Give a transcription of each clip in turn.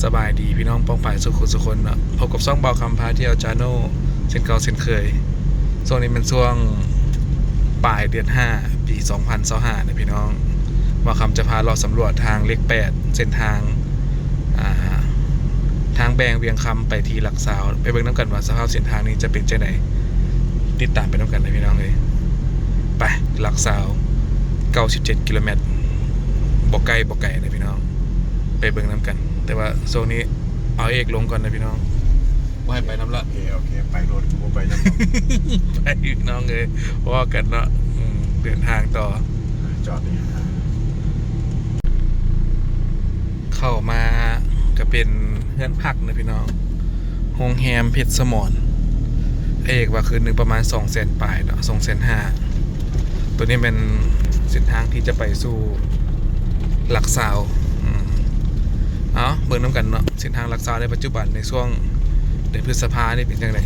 ສະບາຍດີພີ່ນ້ອງປ້ອງປາຍສູ່ຜູ້ສູ່ຄົນເນາະ, ພົບກັບຊ່ອງບ່າວຄຳພາທ່ຽວຈາໂນ ເຊັ່ນເກົ່າເຊັ່ນເຄີຍ. ຊ່ວງນີ້ແມ່ນຊ່ວງປາຍເດືອນຫ້າ ປີສອງພັນຊາວຫ້ານະພີ່ນ້ອງ, ບ່າວຄຳຈະພາເລາະສຳຫຼວດທາງເລກແປດ ເສັ້ນທາງ ອ່າ ທາງແບ່ງວຽງຄຳໄປທີ່ຫຼັກຊາວ, ໄປເບິ່ງນຳກັນວ່າສະພາບເສັ້ນທາງນີ້ຈະເປັນຈັ່ງໃດ. ຕິດຕາມໄປນຳກັນເລີຍພີ່ນ້ອງເອີຍ. ໄປ ຫຼັກຊາວ ເກົ້າສິບເຈັດກິໂລແມັດ, ບໍ່ໃກ້ບໍ່ໄກນະພີ່ນ້ອງ, ໄປເບິ່ງນຳກັນ. ແຕ່ວ່າຊ່ວງນີ້ເອົາເອກລົງກ່ອນນະພີ່ນ້ອງ, ບໍ່ໃຫ້ໄປນຳລະ. ໂອເຄ ໂອເຄ ໄປໂລດ ກູບໍ່ໄປນຳ. ໄປພີ່ນ້ອງເອີຍ, ເວົ້າກັນເນາະ. ອືມ ເດີນທາງຕໍ່. ຈອດນີ້ ເຂົ້າມາກະເປັນເຮືອນພັກນະພີ່ນ້ອງ, ໂຮງແຮມເພັດສະໝອນ. ເອກວ່າຄືນໜຶ່ງປະມານສອງແສນປາຍເນາະ, ສອງແສນຫ້າ. ໂຕນີ້ແມ່ນເສັ້ນທາງທີ່ຈະໄປສູ່ຫຼັກຊາວ. ອືມ ເອົາເບິ່ງນຳກັນເນາະ, ເສັ້ນທາງຫຼັກຊາວໃນປັດຈຸບັນໃນຊ່ວງເດືອນພຶດສະພານີ້ເປັນຈັ່ງໃດ,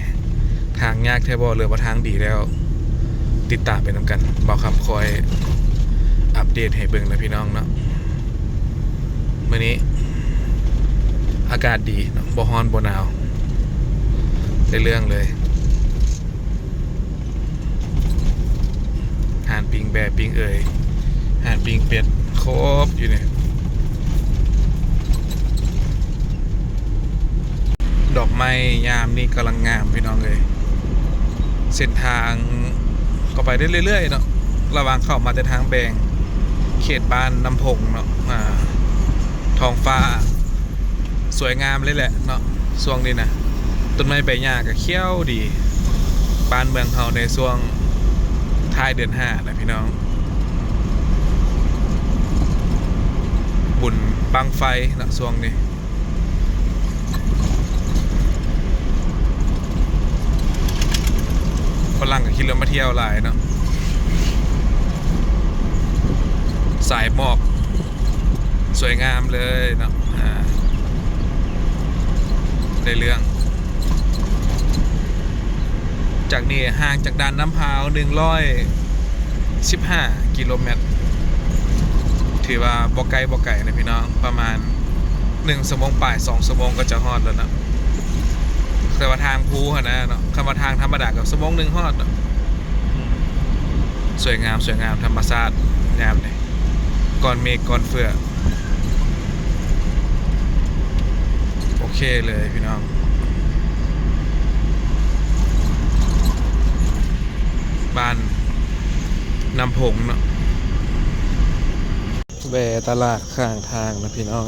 ທາງຍາກແທ້ບໍ່ ຫຼືວ່າທາງດີແລ້ວ? ຕິດຕາມໄປນຳກັນ, ບ່າວຄຳຄອຍອັບເດດໃຫ້ເບິ່ງນະພີ່ນ້ອງເນາະ. ມື້ນີ້ອາກາດດີເນາະ, ບໍ່ຮ້ອນບໍ່ໜາວ, ໄດ້ເລື່ອງເລີຍ. ຮ້ານປີ້ງແບ້ປີ້ງເອີຍ, ຮ້ານປີ້ງເປັດ ຄົບຢູ່ນີ້. ດອກໄມ້ຍາມນີ້ກຳລັງງາມພີ່ນ້ອງເອີຍ. ເສັ້ນທາງກໍໄປໄດ້ເລື້ອຍໆເນາະ, ລະຫວ່າງເຂົ້າມາແຕ່ທາງແບ່ງ ເຂດບ້ານນ້ຳພົງເນາະ. ອາ ທ້ອງຟ້າສວຍງາມເລີຍແຫຼະເນາະ ຊ່ວງນີ້ນະ, ຕົ້ນໄມ້ໃບຫຍ້າກໍຂຽວດີ. ບ້ານເມືອງເຮົາໃນຊ່ວງທ້າຍເດືອນຫ້ານະພີ່ນ້ອງ, ບຸນບັ້ງໄຟເນາະຊ່ວງນີ້. ຝຣັ່ງກໍຂີ່ລົດມາທ່ຽວຫຼາຍເນາະ, ສາຍໝອກສວຍງາມເລີຍເນາະ. ອາ ໄດ້ເລື່ອງ. ຈາກນີ້ຫ່າງຈາກດ່ານນ້ຳພາວໜຶ່ງຮ້ອຍສິບຫ້າກິໂລແມັດ, ຖືວ່າບໍ່ໃກ້ບໍ່ໄກນະພີ່ນ້ອງ, ປະມານໜຶ່ງຊົ່ວໂມງປາຍ ສອງຊົ່ວໂມງກໍຈະຮອດແລ້ວເນາະ. ແຕ່ວ່າທາງພູຫັ້ນນະເນາະ, ຄັນວ່າທາງທຳມະດາກໍຊົ່ວໂມງໜຶ່ງຮອດເນາະ. ອືມ ສວຍງາມ ສວຍງາມ ທຳມະຊາດຍາມນີ້ ກ້ອນເມກກ້ອນເຟືອກ. ໂອເຄເລີຍພີ່ນ້ອງ, ບ້ານນ້ຳພົງເນາະ. ແວ່ຕະຫຼາດຂ້າງທາງນະພີ່ນ້ອງ,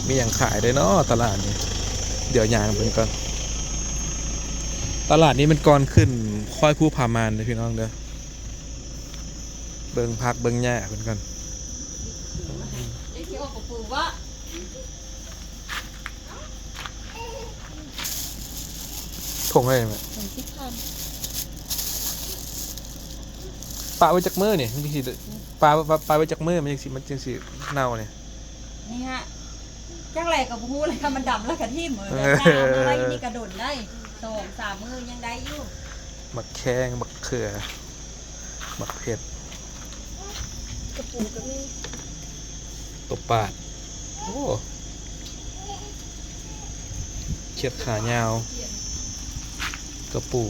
ມີຫຍັງຂາຍເດ້ເນາະຕະຫຼາດນີ້? ດຽວຍ່າງເບິ່ງກ່ອນ. ຕະຫຼາດນີ້ແມ່ນກ່ອນຂຶ້ນຄ້ອຍພູຜາມ່ານເດ້ພີ່ນ້ອງເດີ. ເບິ່ງຜັກເບິ່ງຫຍ້າເພິ່ນກ່ອນ. ຖົງເທົ່າໃດແມ່? ຖົງສິບພັນ. ປະໄວ້ຈັກມື້ນີ້ ມັນຈັ່ງຊິ ປະ ປະ ປະໄວ້ຈັກມື້ ມັນຈັ່ງຊິ ມັນຈັ່ງຊິເນົ່ານີ້? ນີ້ຮະ ຈັກແຫຼະກໍບໍ່ຮູ້ແຫຼະ, ຄັນມັນດຳແລ້ວກໍຖິ້ມ. ເອີ ເອີ ຖ້າເອົາມາໄວ້ຢູ່ນີ້ກໍດົນໄດ້ ສອງສາມມື້ຍັງໄດ້ຢູ່. ໝາກແຂ້ງ ໝາກເຂືອ ໝາກເຜັດ ກະປູກໍມີ ຕົບປາດ. ໂອ້ ຂຽດຂາຍາວ ກະປູ.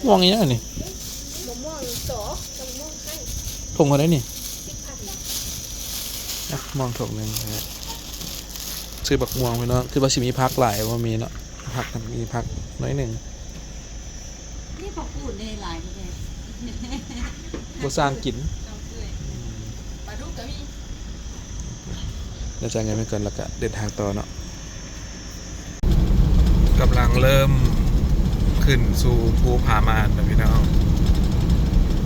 ມ່ວງອີຫຍັງອັນນີ້? ມະມ່ວງສອກກັບມະມ່ວງໄຂ່. ຖົງເທົ່າໃດນີ້? ສິບພັນ. ອ່ະ ມ່ວງຖົງໜຶ່ງ. ຊື້ບັກມ່ວງພີ່ນ້ອງ, ຄິດວ່າຊິມີຜັກຫຼາຍ ບໍ່ມີເນາະ, ຜັກ ມີຜັກໜ້ອຍໜຶ່ງ. ນີ້ຜັກກູດນີ້ຫຼາຍແທ້. ບໍ່ສ້າງກິນ. ອືມ ປາດຸກກໍມີ. ແລ້ວຈ່າຍເງິນໄປກ່ອນ ແລ້ວກະເດີນທາງຕໍ່ເນາະ. ກຳລັງເລີ່ມຂຶ້ນສູ່ພູຜາມ່ານແລ້ວພີ່ນ້ອງ.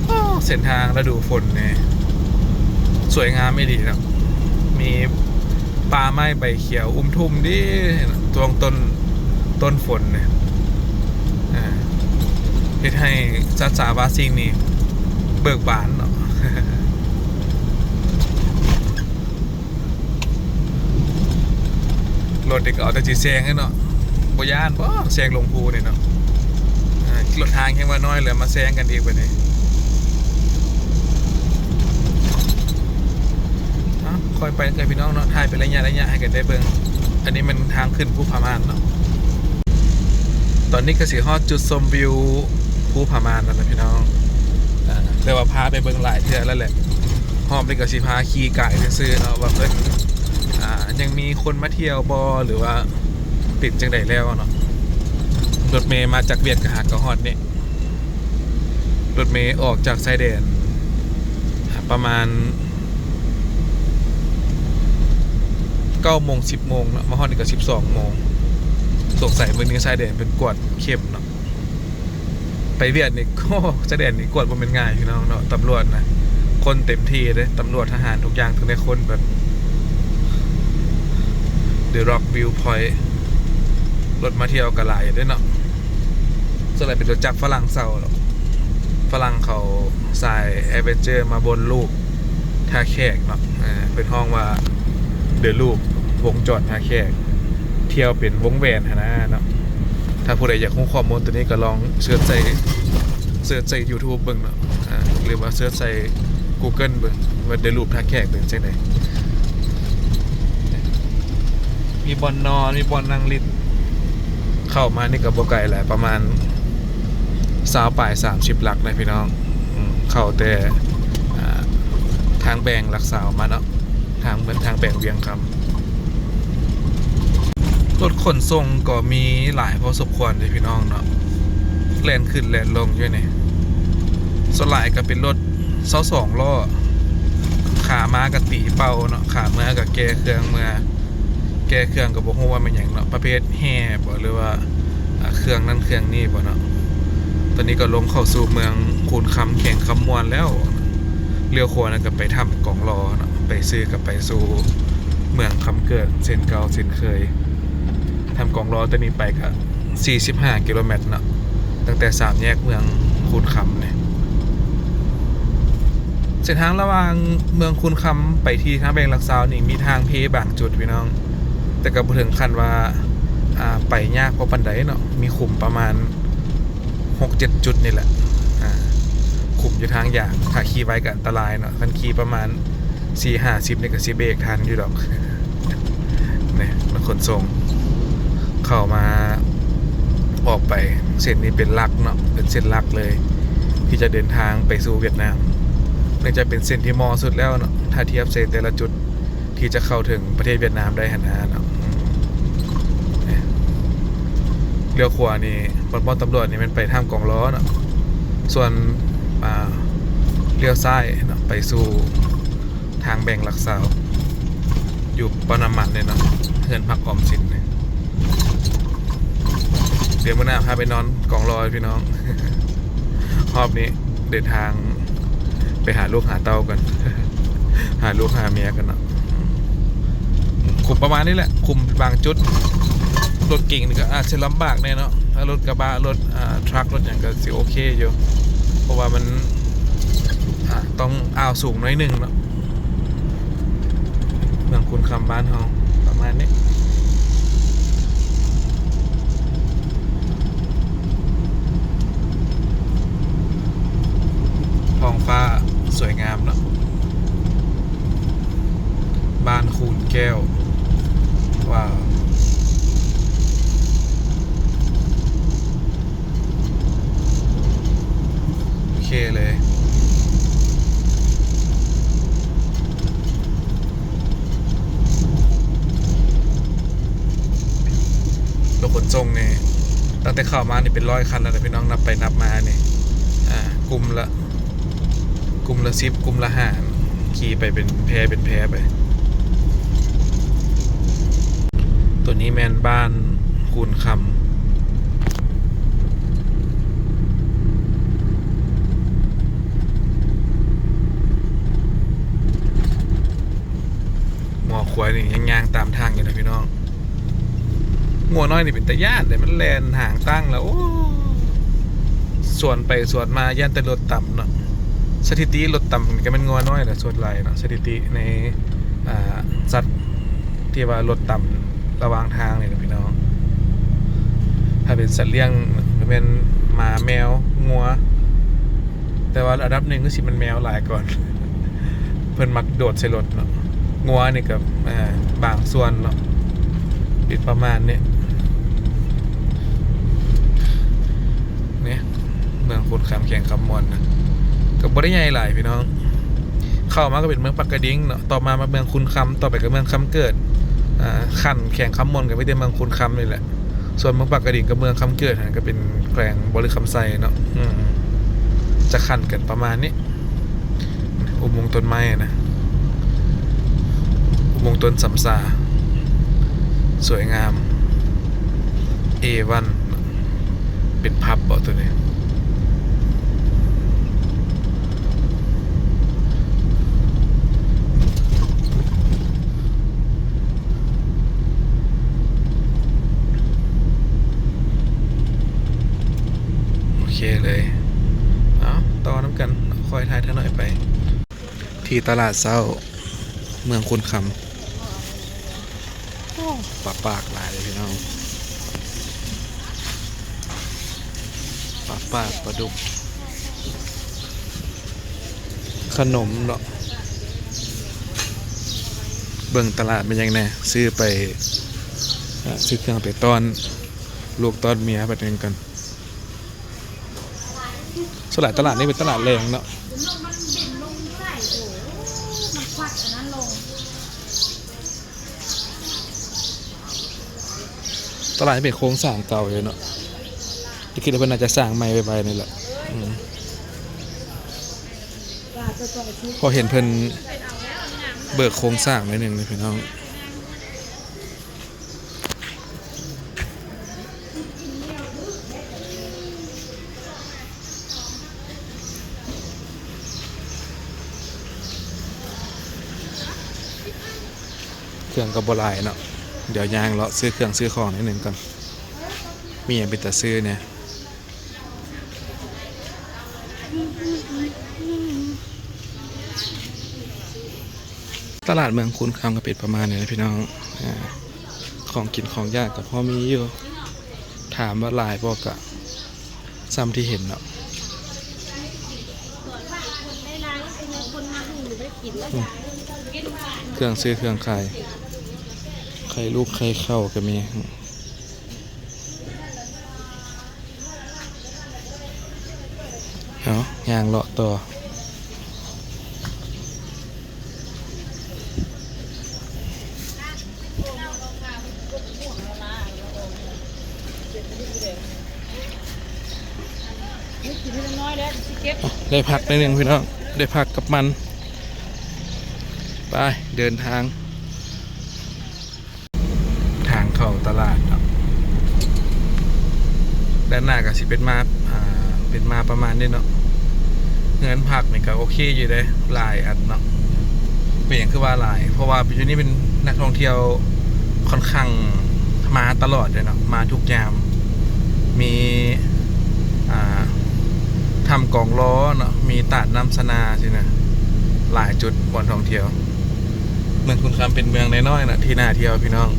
ໂອ້ ເສັ້ນທາງລະດູຝົນນີ້ສວຍງາມອີ່ຫຼີເນາະ, ມີປ່າໄມ້ໃບຂຽວອຸ້ມທຸ່ມດີ ຊ່ວງຕົ້ນ ຕົ້ນຝົນນີ້ ເຮັດໃຫ້ສັດສາວາສິ່ງນີ້ເບີກບານເນາະ. ລົດນີ້ກໍເອົາແຕ່ຊິແຊງເນາະ, ບໍ່ຢ້ານບໍ່ ແຊງລົງພູນີ້ເນາະ. ອ່າ ລົດທາງແຮ່ງວ່ານ້ອຍ ແລ້ວມາແຊງກັນອີກບັດນີ້. ຄ່ອຍໄປເດີພີ່ນ້ອງເນາະ ຖ່າຍເປັນໄລຍະໆໃຫ້ກັນໄດ້ເບິ່ງ. ອັນນີ້ແມ່ນທາງຂຶ້ນພູຜາມ່ານເນາະ. ຕອນນີ້ກໍຊິຮອດຈຸດຊົມວິວພູຜາມ່ານແລ້ວນະພີ່ນ້ອງ. ເອີ ແຕ່ວ່າພາໄປເບິ່ງຫຼາຍເທື່ອແລ້ວແຫຼະ. ຮອບນີ້ກໍຊິພາຂີ່ກາຍຊື່ໆເນາະ ວ່າເພິ່ນ ອ່າ ຍັງມີຄົນມາທ່ຽວບໍ່ ຫຼືວ່າເປັນຈັ່ງໃດແລ້ວເນາະ. ລົດເມມາຈາກວຽດກະຫາກະຮອດນີ້. ລົດເມອອກຈາກຊາຍແດນ ອ່າ ປະມານເກົ້າໂມງ ສິບໂມງເນາະ ມາຮອດນີ້ກໍສິບສອງໂມງ. ສົງໄສມື້ນີ້ຊາຍແດນເພິ່ນກວດເຂັ້ມເນາະ. ໄປຫວຽດນີ້ ໂອ້ ຊາຍແດນນີ້ກວດບໍ່ແມ່ນງ່າຍພີ່ນ້ອງເນາະ. ຕຳຫຼວດນະ ຄົນເຕັມທີ່ເດ້ ຕຳຫຼວດ ທະຫານ ທຸກຢ່າງ ເຖິງໄດ້ຄົນແບບ The Rock View Point ລົດມາທ່ຽວກໍຫຼາຍຢູ່ເດ້ເນາະ. ສ່ວນຫຼາຍເປັນລົດຈັກຝຣັ່ງເຊົ່າເນາະ. ຝຣັ່ງເຂົາສາຍ Adventure ມາບົນລູບທ່າແຂກເນາະ. ເອີ ເພິ່ນຮ້ອງວ່າ The Loop ວົງຈອນທ່າແຂກ ທ່ຽວເປັນວົງແຫວນຫັ້ນນະເນາະ. ຖ້າຜູ້ໃດຢາກຮູ້ຂໍ້ມູນໂຕນີ້ກໍລອງເສີດໃສ່ ເສີດໃສ່ YouTube ເບິ່ງເນາະ ອ່າ ຫຼືວ່າເສີດໃສ່ Google ເບິ່ງວ່າ The Loop ທ່າແຂກເປັນຈັ່ງໃດ. ມີບ່ອນນອນ ມີບ່ອນນັ່ງຫຼິ້ນ. ເຂົ້າມານີ້ກໍບໍ່ໄກຫຼາຍ ປະມານຊາວປາຍ ສາມສິບຫຼັກນະພີ່ນ້ອງ. ອືມ ເຂົ້າແຕ່ ອ່າ ທາງແບ່ງຫຼັກຊາວມາເນາະ ທາງ ທາງແບ່ງວຽງຄຳ. ລົດຂົນສົ່ງກໍມີຫຼາຍພໍສົມຄວນເດ້ພີ່ນ້ອງເນາະ ແລ່ນຂຶ້ນແລ່ນລົງຢູ່ນີ້. ສ່ວນຫຼາຍກໍເປັນລົດຊາວສອງລໍ້ ຂາມາກໍຕີເປົ່າເນາະ ຂາເມືອກໍແກ່ເຄື່ອງເມືອ. ແກ່ເຄື່ອງກໍບໍ່ຮູ້ວ່າແມ່ນຫຍັງເນາະ ປະເພດແຮ່ບໍ ຫຼືວ່າ ອ່າ ເຄື່ອງນັ້ນເຄື່ອງນີ້ບໍເນາະ. ຕອນນີ້ກໍລົງເຂົ້າສູ່ເມືອງຄູນຄຳ ແຂວງຄຳມ່ວນແລ້ວ. ລ້ຽວຂວານັ້ນກໍໄປຖ້ຳກອງລໍເນາະ ໄປຊື່ກໍໄປສູ່ເມືອງຄຳເກີດເຊັ່ນເກົ່າເຊັ່ນເຄີຍ. ຖ້ຳກອງລໍແຕ່ນີ້ໄປກໍສີ່ສິບຫ້າກິໂລແມັດເນາະ ຕັ້ງແຕ່ສາມແຍກເມືອງຄູນຄຳນີ້. ເສັ້ນທາງລະຫວ່າງເມືອງຄູນຄຳໄປທີ່ທາງແບ່ງຫຼັກຊາວນີ້ ມີທາງເພບາງຈຸດພີ່ນ້ອງ ແຕ່ກໍບໍ່ເຖິງຂັ້ນວ່າ ອ່າ ໄປຍາກພໍປານໃດເນາະ. ມີຂຸມປະມານຫົກເຈັດຈຸດນີ້ແຫຼະ ອ່າ ຂຸມຢູ່ທາງຢາງ. ຖ້າຂີ່ໄວກໍອັນຕະລາຍເນາະ ຄັນຂີ່ປະມານສີ່ຫ້າສິບນີ້ກໍຊິເບກທັນຢູ່ດອກ. ນີ້ ລົດຂົນສົ່ງເຂົ້າມາ ອອກໄປເສັ້ນນີ້ເປັນຫຼັກເນາະ ເປັນເສັ້ນຫຼັກເລີຍ ທີ່ຈະເດີນທາງໄປສູ່ຫວຽດນາມ. ເນື່ອງຈາກເປັນເສັ້ນທີ່ເໝາະສຸດແລ້ວເນາະ ຖ້າທຽບໃສ່ແຕ່ລະຈຸດທີ່ຈະເຂົ້າເຖິງປະເທດຫວຽດນາມໄດ້ຫັ້ນນະເນາະ. ລ້ຽວຂວານີ້ ບ່ອນປ້ອມຕຳຫຼວດນີ້ແມ່ນໄປຖ້ຳກອງລໍເນາະ ສ່ວນ ອ່າ ລ້ຽວຊ້າຍເນາະ ໄປສູ່ ທາງແບ່ງຫຼັກຊາວ ຢູ່ປ້ຳນ້ຳມັນນີ້ເນາະ ເຮືອນພັກອອມສິນນີ້. ດຽວມື້ໜ້າພາໄປນອນກອງລໍພີ່ນ້ອງ ຮອບນີ້ເດີນທາງໄປຫາລູກຫາເຕົ້າກັນ ຫາລູກຫາເມຍກັນເນາະ. ຂຸມປະມານນີ້ແຫຼະ ຂຸມບາງຈຸດ ລົດເກັງນີ້ກໍອາດຊິລຳບາກແດ່ເນາະ ຖ້າລົດກະບະ ລົດ ອ່າ ທຣັກ ລົດຫຍັງກໍຊິໂອເຄຢູ່ ເພາະວ່າມັນ ອ່າ ຕ້ອງອ້າວສູງໜ້ອຍໜຶ່ງເນາະ. ເມືອງຄູນຄຳບ້ານເຮົາປະມານນີ້ ທ້ອງຟ້າສວຍງາມເນາະ ບ້ານຄູນແກ້ວ. ວ້າວ ໂອເຄເລີຍ ລົດຂົນສົ່ງນີ້ ຕັ້ງແຕ່ເຂົ້າມານີ້ເປັນຮ້ອຍຄັນແລ້ວນະພີ່ນ້ອງ ນັບໄປນັບມານີ້ ອ່າ ກຸ່ມລະ ກຸ່ມລະສິບ ກຸ່ມລະຫ້າ ຂີ່ໄປເປັນແພເປັນແພໄປ. ໂຕນີ້ແມ່ນບ້ານຄູນຄຳ ງົວຄວາຍນີ້ຍັງຍ່າງຕາມທາງຢູ່ນະພີ່ນ້ອງ. ງົວນ້ອຍນີ້ເປັນຕາຢ້ານເດ້ ມັນແລ່ນຫາງຕັ້ງແລ້ວ ໂອ້ ສວນໄປສວນມາ ຢ້ານແຕ່ລົດຕຳເນາະ. ສະຖິຕິລົດຕຳກໍແມ່ນງົວນ້ອຍແຫຼະ ສ່ວນຫຼາຍເນາະ ສະຖິຕິໃນ ອ່າ ສັດທີ່ວ່າລົດຕຳລະຫວ່າງທາງນີ້ນະພີ່ນ້ອງ. ຖ້າເປັນສັດລ້ຽງກໍແມ່ນໝາ ແມວ ງົວ ແຕ່ວ່າລະດັບໜຶ່ງຄືຊິແມ່ນແມວຫຼາຍກ່ອນ ເພິ່ນມັກໂດດໃສ່ລົດເນາະ. ງົວນີ້ກໍ ເອີ ບາງສ່ວນເນາະ ເປັນປະມານນີ້ ນີ້ ເມືອງຄຸນຄຳ ແຂວງຄຳມ່ວນນະ ກໍບໍ່ໄດ້ໃຫຍ່ຫຼາຍພີ່ນ້ອງ. ເຂົ້າມາກໍເປັນເມືອງປາກກະດິງເນາະ ຕໍ່ມາມາເມືອງຄຸນຄຳ ຕໍ່ໄປກໍເມືອງຄຳເກີດ ອາ ຂັ້ນແຂວງຄຳມ່ວນກໍມີແຕ່ເມືອງຄຸນຄຳນີ້ແຫຼະ. ສ່ວນເມືອງປາກກະດິງກັບເມືອງຄຳເກີດຫັ້ນ ກໍເປັນແຂວງບໍລິຄຳໄຊເນາະ ອືມ ຈະຂັ້ນກັນປະມານນີ້. ອຸໂມງຕົ້ນໄມ້ນະ ອຸໂມງຕົ້ນສຳຊາ ສວຍງາມ ເອວັນ ເປັນພັບເບາະໂຕນີ້. ໂອເຄເລີຍ ເອົາ ຕໍ່ນຳກັນ ຄ່ອຍຖ່າຍທາງໜ້ອຍໄປ ທີ່ຕະຫຼາດເຊົ້າເມືອງຄຸນຄຳ. ໂອ້ ປາປາກຫຼາຍເລີຍພີ່ນ້ອງ ປາປາກ ປາດຸກ ຂະໜົມເນາະ. ເບິ່ງຕະຫຼາດແມ່ນຫຍັງແດ່ ຊື້ໄປ ອາ ຊື້ເຄື່ອງໄປຕ້ອນລູກຕ້ອນເມຍບັດນີ້ກັນ. ສ່ວນຫຼາຍຕະຫຼາດນີ້ເປັນຕະຫຼາດແລງເນາະ. ຕະຫຼາດນີ້ເປັນໂຄງສ້າງເກົ່າຢູ່ເນາະ ແຕ່ຄິດວ່າເພິ່ນໜ້າຈະສ້າງໃໝ່ໄວໆນີ້ແຫຼະ ອືມ ເພາະເຫັນເພິ່ນເບີກໂຄງສ້າງໜ້ອຍໜຶ່ງເດ້ພີ່ນ້ອງ. ເຄື່ອງກໍບໍ່ຫຼາຍເນາະ ດຽວຍ່າງເລາະຊື້ເຄື່ອງຊື້ຂອງໜ້ອຍໜຶ່ງກ່ອນ ມີຫຍັງເປັນຕາຊື້ແດ່. ຕະຫຼາດເມືອງຄູນຄຳກໍເປັນປະມານນີ້ແຫຼະພີ່ນ້ອງ ອາ ຂອງກິນຂອງຢາກກໍພໍມີຢູ່ ຖາມວ່າຫຼາຍບໍ່ ກະສ່ຳທີ່ເຫັນເນາະ ອືມ ເຄື່ອງຊື້ເຄື່ອງຂາຍ ໄຂ່ລູກໄຂ່ເຂົ້າກໍມີ. ເອົາ ຍ່າງເລາະຕໍ່ ໄດ້ພັກໜ້ອຍໜຶ່ງພີ່ນ້ອງ ໄດ້ພັກກັບມັນ ໄປເດີນທາງ. ທາງເຂົ້າຕະຫຼາດເນາະ ດ້ານໜ້າກໍຊິເປັນມາ ອ່າ ເປັນມາປະມານນີ້ເນາະ ເຮືອນພັກນີ້ກໍໂອເຄຢູ່ເດ້ ຫຼາຍອັນເນາະ ເປັນຫຍັງຄືວ່າຫຼາຍ ເພາະວ່າຢູ່ນີ້ເປັນນັກທ່ອງທ່ຽວຂ້ອນຂ້າງມາຕະຫຼອດເດ້ເນາະ ມາທຸກຍາມ ມີ ອ່າ ຖ້ຳກອງລໍເນາະ ມີຕາດນ້ຳຊະນາຊີ້ນະ ຫຼາຍຈຸດບ່ອນທ່ອງທ່ຽວ. ເມືອງຄູນຄຳເປັນເມືອງນ້ອຍໆເນາະ ທີ່ໜ້າທ່ຽວພີ່ນ້ອງ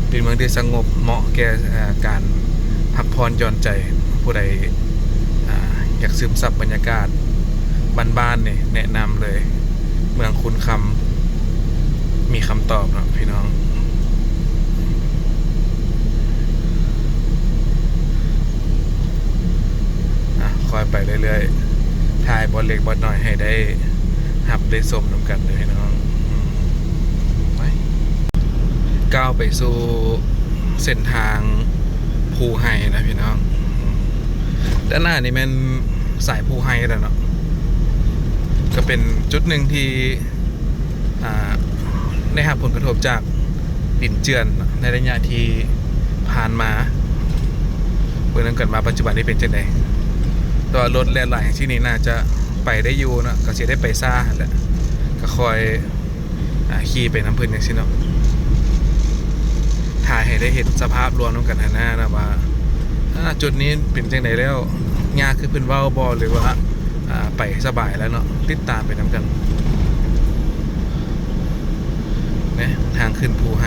ເປັນເມືອງທີ່ສະຫງົບ ເໝາະແກ່ ເອີ ການພັກຜ່ອນຢ່ອນໃຈ ຜູ້ໃດ ອາ ຢາກຊຶມຊັບບັນຍາກາດບ້ານໆນີ້ ແນະນຳເລີຍ ເມືອງຄູນຄຳ ມີຄຳຕອບເນາະພີ່ນ້ອງ. ອາ ຄ່ອຍໄປເລື້ອຍໆ ຖ່າຍບ່ອນເລັກບ່ອນນ້ອຍໃຫ້ໄດ້ຮັບໄດ້ຊົມນຳກັນເດີພີ່ນ້ອງ. ອືມ ໄປ ກ້າວໄປສູ່ເສັ້ນທາງພູໄຮນະພີ່ນ້ອງ. ອືມ ດ້ານໜ້ານີ້ແມ່ນສາຍພູໄຮແລ້ວເນາະ ກໍເປັນຈຸດໜຶ່ງທີ່ ອ່າ ໄດ້ຮັບຜົນກະທົບຈາກດິນເຈື່ອນເນາະ ໃນໄລຍະທີ່ຜ່ານມາ ເບິ່ງນຳກັນວ່າປັດຈຸບັນນີ້ເປັນຈັ່ງໃດ ແຕ່ວ່າລົດແລ່ນຫຼາຍຈັ່ງຊີ້ນີ້ ໜ້າຈະໄປໄດ້ຢູ່ເນາະ ກໍຊິໄດ້ໄປຊ້າຫັ້ນແຫຼະ ກໍຄ່ອຍ ອ່າ ຂີ່ໄປນຳເພິ່ນຈັ່ງຊີ້ເນາະ ຖ່າຍໃຫ້ໄດ້ເຫັນສະພາບລວມນຳກັນຫັ້ນນະ ວ່າ ອ່າ ຈຸດນີ້ເປັນຈັ່ງໃດແລ້ວ ຍາກຄືເພິ່ນເວົ້າບໍ່ ຫຼືວ່າ ອ່າ ໄປສະບາຍແລ້ວເນາະ ຕິດຕາມໄປນຳກັນ ນີ້ ທາງຂຶ້ນພູໄຮ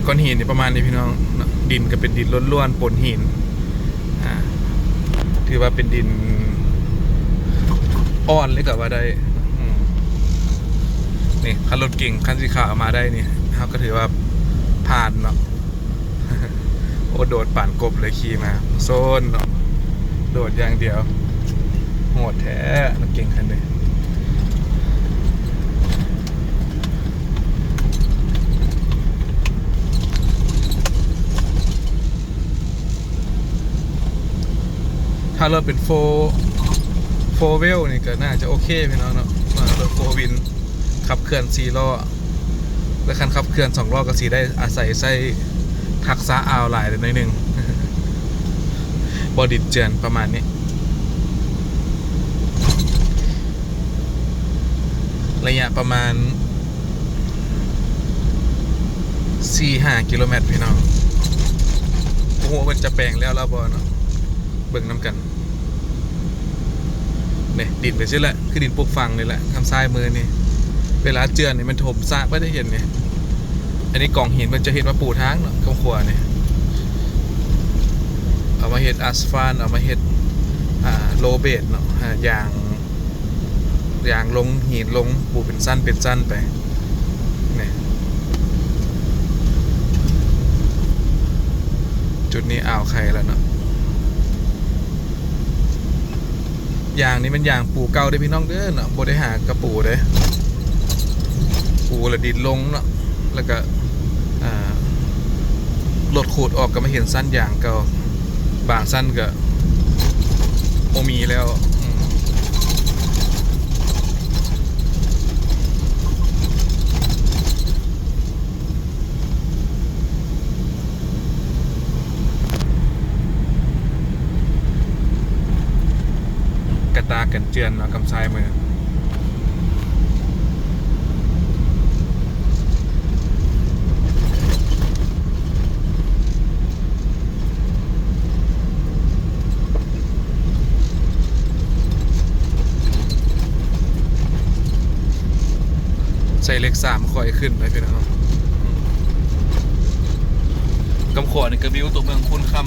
ກ້ອນຫີນນີ້ປະມານນີ້ພີ່ນ້ອງເນາະ ດິນກໍເປັນດິນລ້ວນໆ ປົນຫີນ ອ່າ ຖືວ່າເປັນດິນ ອ່ອນເລີຍກໍວ່າໄດ້. ອືມ ນີ້ ຄັນລົດເກັງຄັນສີຂາວມາໄດ້ນີ້ ເຮົາກໍຖືວ່າຜ່ານເນາະ. ໂອ້ ໂດດປານກົບເລີຍ ຂີ່ມາໂຊນເນາະ ໂດດຢ່າງດຽວ. ໂຫດແທ້ ລົດເກັງຄັນນີ້. ຖ້າລົດເປັນໂຟ ໂຟວີລນີ້ກໍໜ້າຈະໂອເຄພີ່ນ້ອງເນາະ. ມາລົດໂຟວີລຂັບເຄື່ອນສີ່ລໍ້ ແລະ ຄັນຂັບເຄື່ອນສອງລໍ້ກໍຊິໄດ້ອາໄສໃຊ້ທັກສະອາວຫຼາຍໜ້ອຍໜຶ່ງ ບໍ່ດິດເຈື່ອນປະມານນີ້. ໄລຍະປະມານສີ່ຫ້າກິໂລແມັດພີ່ນ້ອງ. ບໍ່ຮູ້ວ່າເພິ່ນຈະແປງແລ້ວ ແລ້ວບໍ່ເນາະ ເບິ່ງນຳກັນ. ນີ້ ດິນເປັນຊີ້ແຫຼະ ຄືດິນປຸກຝັງນີ້ແຫຼະ ທາງຊ້າຍມືນີ້. ເວລາເຈື່ອນນີ້ມັນຖົມສະໄປໄດ້ເຫັນນີ້. ອັນນີ້ກອງຫີນເພິ່ນຈະເຮັດມາປູທາງເນາະ ຄອບຄົວນີ້ ເອົາມາເຮັດອາສຟານ ເອົາມາເຮັດ ອ່າ ໂລເບດເນາະ ອ່າ ຢາງ ຢາງລົງ ຫີນລົງ ປູເປັນຊັ້ນເປັນຊັ້ນໄປ. ນີ້ ຈຸດນີ້ອ່າວໄຂ່ແລ້ວເນາະ. ຢາງນີ້ແມ່ນຢາງປູເກົ່າເດ້ພີ່ນ້ອງເດີເນາະ ບໍ່ໄດ້ຫາກະປູເດ້. ປູແລ້ວດິນລົງເນາະ ແລ້ວກະ ອ່າ ລົດຂູດອອກກໍມາເຫັນຊັ້ນຢາງເກົ່າ ບາງຊັ້ນກໍບໍ່ມີແລ້ວ. ອືມ ກະຕາກັນເຈື່ອນເນາະ ກຳຊາຍມື. ໃສ່ເລກສາມຄ່ອຍຂຶ້ນໄປພີ່ນ້ອງ. ກຳຂວານີ້ກໍວິວຕົວເມືອງຄູນຄຳ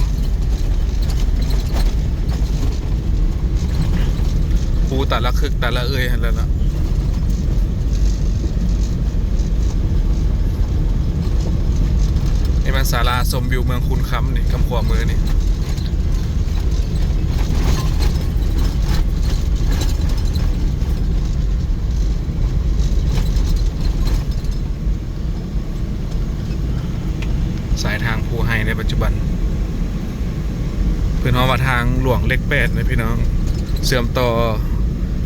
ພູຕາລະຄຶກ ຕາລະເອີຍຫັ້ນແຫຼະເນາະ. ນີ້ແມ່ນສາລາຊົມວິວເມືອງຄູນຄຳນີ້ ກຳຂວາມືນີ້. ສາຍທາງພູໄຮໃນປັດຈຸບັນ ເພິ່ນເອີ້ນວ່າທາງຫຼວງເລກແປດນະພີ່ນ້ອງ ເຊື່ອມຕໍ່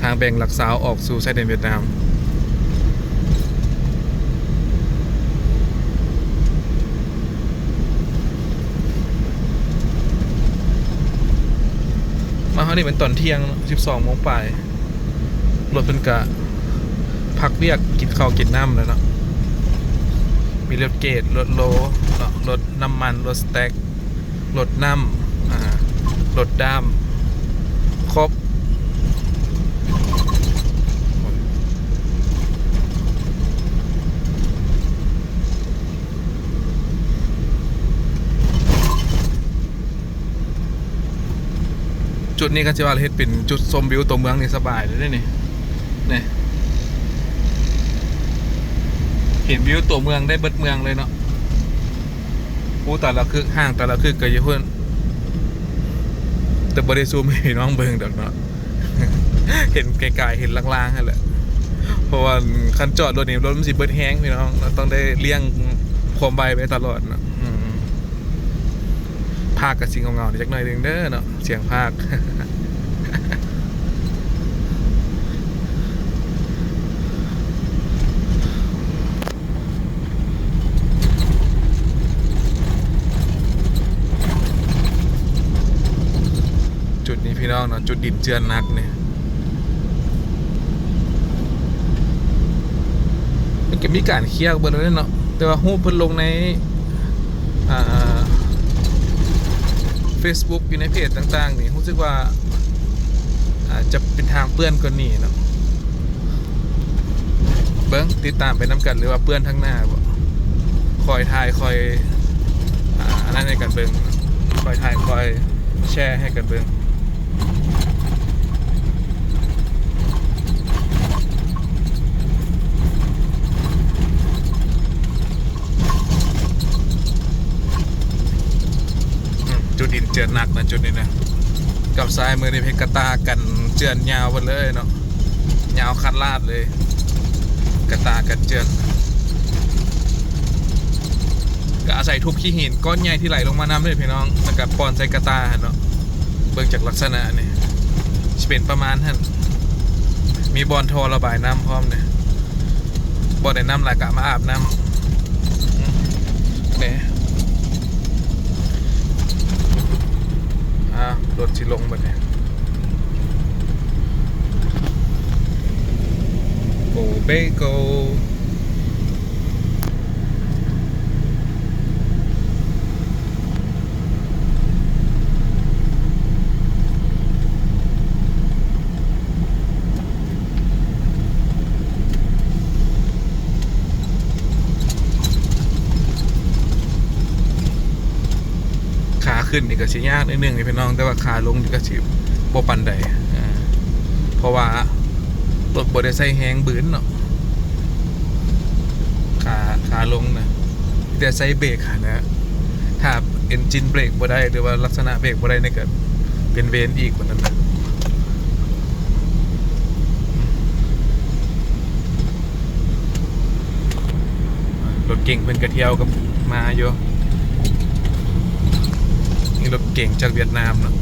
ທາງແບ່ງຫຼັກຊາວອອກສູ່ຊາຍແດນຫວຽດນາມ. ມາຮອດນີ້ແມ່ນຕອນທ່ຽງເນາະ ສິບສອງໂມງປາຍ. ລົດເພິ່ນກະພັກວຽກກິນເຂົ້າກິນນ້ຳແລ້ວເນາະ. ມີລົດເກດ ລົດໂລເນາະ ລົດນ້ຳມັນ ລົດສະແຕັກ ລົດນ້ຳ ອ່າ ລົດດ້າມ ຄົບ. ຈຸດນີ້ກໍຊິວ່າເຮັດເປັນຈຸດຊົມວິວຕົວເມືອງນີ້ສະບາຍເລີຍເດ້ນີ້ ນີ້ ເຫັນວິວຕົວເມືອງໄດ້ເບິດເມືອງເລີຍເນາະ. ພູຕາລະຄຶກ ຫ້າງຕາລະຄຶກກໍຢູ່ພຸ້ນ ແຕ່ບໍ່ໄດ້ຊູມໃຫ້ພີ່ນ້ອງເບິ່ງດອກເນາະ ເຫັນໄກໆ ເຫັນລາງໆຫັ້ນແຫຼະ ເພາະວ່າຄັນຈອດລົດນີ້ ລົດມັນຊິເບິດແຮງພີ່ນ້ອງ ຕ້ອງໄດ້ລ້ຽງຄວາມໄວໄປຕະຫຼອດເນາະ. ອືມ ພາກກໍຊິເຫງົາໆ ຈັກໜ້ອຍໜຶ່ງເດີເນາະ ສຽງພາກ. ຈຸດນີ້ພີ່ນ້ອງເນາະ ຈຸດດິນເຈື່ອນໜັກນີ້ ມັນກໍມີການເຄຍເບິດແລ້ວເນາະ ແຕ່ວ່າຮູບເພິ່ນລົງໃນ ອ່າ ເຟສບຸກ ຢູ່ໃນເພຈຕ່າງໆນີ້ ຮູ້ສຶກວ່າ ອາດຈະເປັນທາງເປື້ອນກວ່ານີ້ເນາະ. ເບິ່ງ ຕິດຕາມໄປນຳກັນ ຫຼືວ່າເປື້ອນທາງໜ້າບໍ່ ຄ່ອຍຖ່າຍ ຄ່ອຍ ອ່າ ອັນນັ້ນໃຫ້ກັນເບິ່ງ ຄ່ອຍຖ່າຍ ຄ່ອຍແຊໃຫ້ກັນເບິ່ງ. ຈຸດດິນເຈື່ອນໜັກນະ ຈຸດນີ້ນະ ກັບຊ້າຍມືນີ້ເປັນກະຕ່າກັນເຈື່ອນຍາວເບິດເລີຍເນາະ ຍາວຄາດລາດເລີຍ ກະຕ່າກັນເຈື່ອນ. ກະອາໄສທຸບຂີ້ຫີນກ້ອນໃຫຍ່ທີ່ໄຫຼລົງມານຳເດ້ພີ່ນ້ອງ ແລ້ວກະປ່ອນໃສ່ກະຕ່າຫັ້ນເນາະ. ເບິ່ງຈາກລັກສະນະນີ້ ຊິເປັນປະມານຫັ້ນ ມີບ່ອນທໍ່ລະບາຍນ້ຳພ້ອມເດ້. ບໍ່ໄດ້ນ້ຳຫຼາຍກະມາອາບນ້ຳ ອືມ ນີ້ ອາ ລົດຊິລົງບັດນີ້ ໂກເບໂກ. ຂາຂຶ້ນນີ້ກະຊິຍາກໜ້ອຍໜຶ່ງເດ້ພີ່ນ້ອງ ແຕ່ວ່າຂາລົງນີ້ກະຊິບໍ່ປານໃດ ເພາະວ່າລົດບໍ່ໄດ້ໃຊ້ແຮງບືນເນາະ ຂາ ຂາລົງນະ ມີແຕ່ໃຊ້ເບຣກຫັ້ນນະ. ຖ້າເອັນຈິນເບຣກບໍ່ໄດ້ ຫຼືວ່າລັກສະນະເບຣກບໍ່ໄດ້ນີ້ກະເປັນເວນອີກ ວ່າຊັ້ນນະ. ລົດເກັງເພິ່ນກະທ່ຽວກັບມາຢູ່ ນີ້ລົດເກັງຈາກຫວຽດນາມເນາະ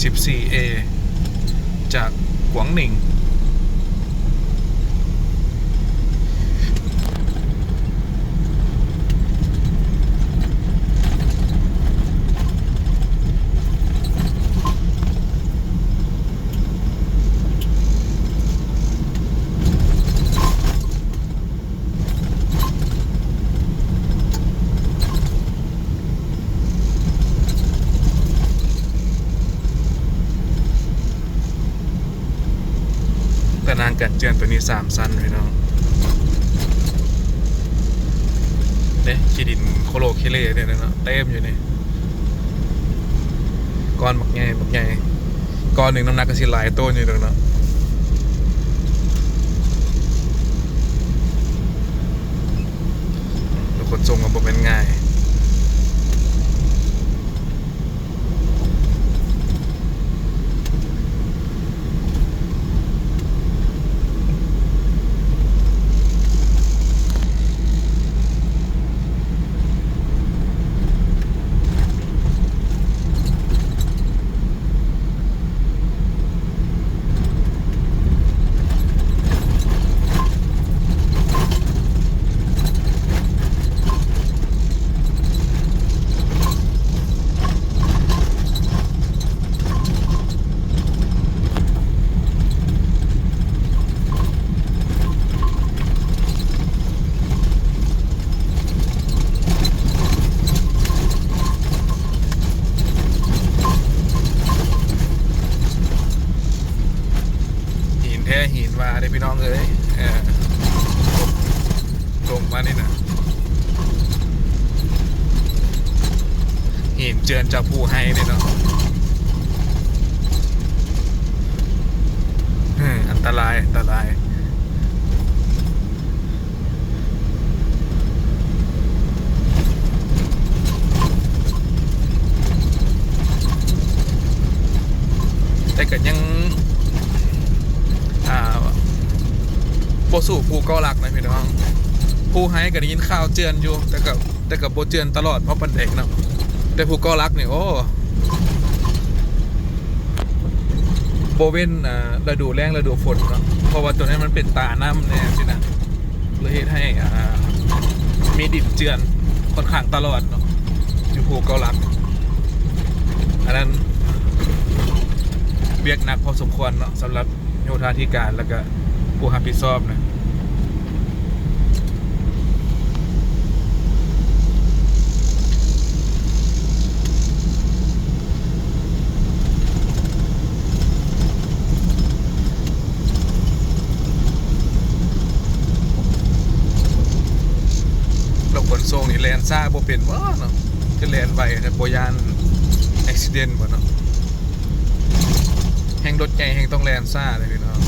ສິບສີ່ເອ ຈາກກວາງໜິງ. ຕາໜ່າງກັນເຈື່ອນໂຕນີ້ສາມຊັ້ນພີ່ນ້ອງ ເດ້ ຂີ້ດິນໂຄໂລເຄເລນີ້ເນາະ ເຕັມຢູ່ນີ້ ກ້ອນບັກໃຫຍ່ ບັກໃຫຍ່ ກ້ອນໜຶ່ງນ້ຳໜັກກະຊິຫຼາຍໂຕນຢູ່ດອກເນາະ. ລົດຂົນສົ່ງກະບໍ່ແມ່ນງ່າຍ. ຫີນແທ້ຫີນວ່າເດ້ພີ່ນ້ອງເອີຍ ເອີ ລົງມານີ້ນະ ຫີນເຈື່ອນຈາກພູໄຮເດ້ເນາະ ເອີ ອັນຕະລາຍ ອັນຕະລາຍ. ແຕ່ກະຍັງ ອ່າ ບໍ່ສູ້ພູເກົ້າຫຼັກນະພີ່ນ້ອງ ພູໄຮກະໄດ້ຍິນຂ່າວເຈື່ອນຢູ່ ແຕ່ກະ ແຕ່ກະບໍ່ເຈື່ອນຕະຫຼອດພໍປານໃດເນາະ ແຕ່ພູເກົ້າຫຼັກນີ້ ໂອ້ ບໍ່ເວັ້ນ ອ່າ ລະດູແລ້ງລະດູຝົນເນາະ ເພາະວ່າໂຕນັ້ນມັນເປັນຕານ້ຳແນ່ຊີ້ນະ ເລີຍເຮັດໃຫ້ ອ່າ ມີດິນເຈື່ອນຂ້ອນຂ້າງຕະຫຼອດເນາະ ຢູ່ພູເກົ້າຫຼັກ ອັນນັ້ນວຽກໜັກພໍສົມຄວນເນາະ ສຳລັບ ໂຍທາທິການ ແລ້ວກະຜູ້ຮັບຜິດຊອບນະ ລົດຂົນສົ່ງນີ້ແລ່ນຊ້າບໍ່ເປັນບໍ່ເນາະ ຄືແລ່ນໄວແທ້ ບໍ່ຢ້ານແອັກຊິເດັນບໍ່ເນາະ? ແຮ່ງລົດໃຫຍ່ແຮ່ງຕ້ອງແລ່ນຊ້າເດ້ພີ່ນ້ອງ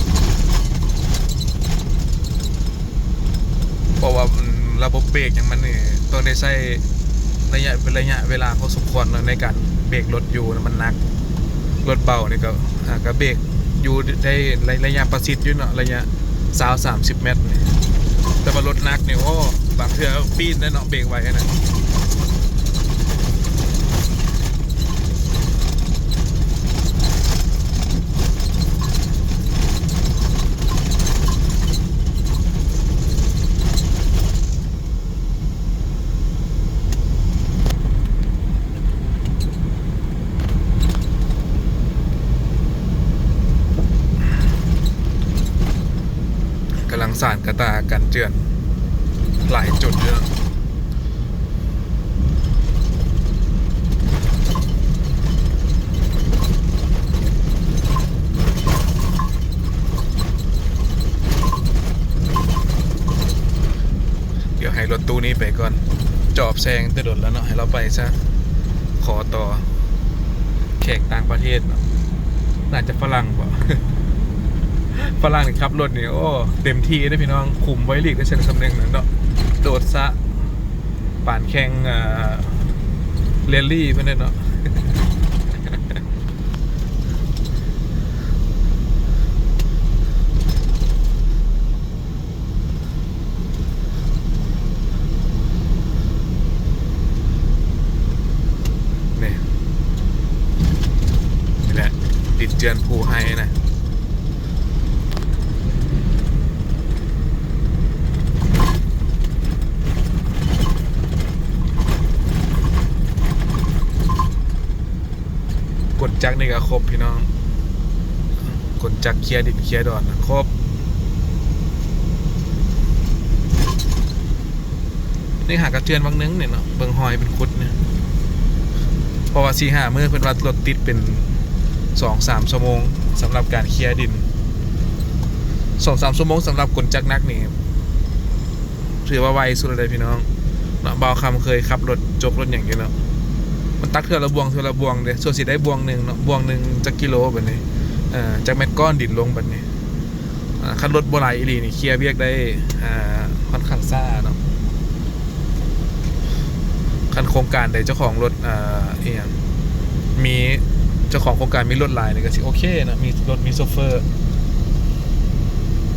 ເພາະວ່າ ອືມ ລະບົບເບຣກຫຍັງມັນນີ້ຕ້ອງໄດ້ໃຊ້ ໄລຍະ ໄລຍະເວລາພໍສົມຄວນເນາະ ໃນການເບຣກລົດຢູ່ນະ ມັນໜັກ. ລົດເບົານີ້ກໍ ອ່າ ກໍເບຣກຢູ່ໄດ້ໄລ ໄລຍະປະຊິດຢູ່ເນາະ ໄລຍະຊາວ ສາມສິບແມັດນີ້. ແຕ່ວ່າລົດໜັກນີ້ ໂອ້ ບາງເທື່ອປີນໄດ້ເນາະ ເບຣກໄວນະ. ກຳລັງສານກະຕ່າກັນເຈື່ອນຫຼາຍຈຸດເດີ. ດຽວໃຫ້ລົດຕູ້ນີ້ໄປກ່ອນ ຈອບແຊງແຕ່ດົນແລ້ວເນາະ ໃຫ້ລາວໄປຊະ. ຂໍຕໍ່ ແຂກຕ່າງປະເທດເນາະ ໜ້າຈະຝຣັ່ງບໍ? ຝຣັ່ງນີ້ຂັບລົດນີ້ ໂອ້ ເຕັມທີ່ເດ້ພີ່ນ້ອງ ຄຸມໄວ້ຫຼີກໄດ້ຊັ້ນຄຳໜຶ່ງເນາະ ໂດດສະ ປານແຂ່ງ ເອີ ແຣລລີເພິ່ນເດ້ເນາະ. ນີ້ ນີ້ແຫຼະ ດິນເຈື່ອນພູໄຮນະ. ກົນຈັກນີ້ກໍຄົບພີ່ນ້ອງ ກົນຈັກເຄຍດິນເຄຍດອນນະ ຄົບ. ນີ້ຫາກະເຈື່ອນວັງໜຶ່ງນີ້ເນາະ ເບິ່ງຮອຍເພິ່ນຂຸດນີ້ ເພາະວ່າສີ່ຫ້າມື້ເພິ່ນວ່າລົດຕິດເປັນສອງສາມຊົ່ວໂມງ ສຳລັບການເຄຍດິນ ສອງສາມຊົ່ວໂມງ ສຳລັບກົນຈັກໜັກນີ້ ຖືວ່າໄວສຸດແລ້ວເດ້ພີ່ນ້ອງເນາະ. ບ່າວຄຳເຄີຍຂັບລົດຈົກລົດຫຍັງຢູ່ເນາະ ມັນຕັກເທື່ອລະບ່ວງ ເທື່ອລະບ່ວງເດ້ ສ່ວນຊິໄດ້ບ່ວງໜຶ່ງເນາະ ບ່ວງໜຶ່ງຈັກກິໂລບັດນີ້ ເອີ ຈັກແມັດກ້ອນດິນລົງບັດນີ້. ອ່າ ຄັນລົດບໍ່ຫຼາຍອີ່ຫຼີນີ້ ເຄຍວຽກໄດ້ ອ່າ ຂ້ອນຂ້າງຊ້າເນາະ. ຄັນໂຄງການໃດເຈົ້າຂອງລົດ ອ່າ ອີ່ຫຍັງ ມີເຈົ້າຂອງໂຄງການມີລົດຫຼາຍນີ້ກໍຊິໂອເຄເນາະ ມີລົດມີໂຊເຟີ.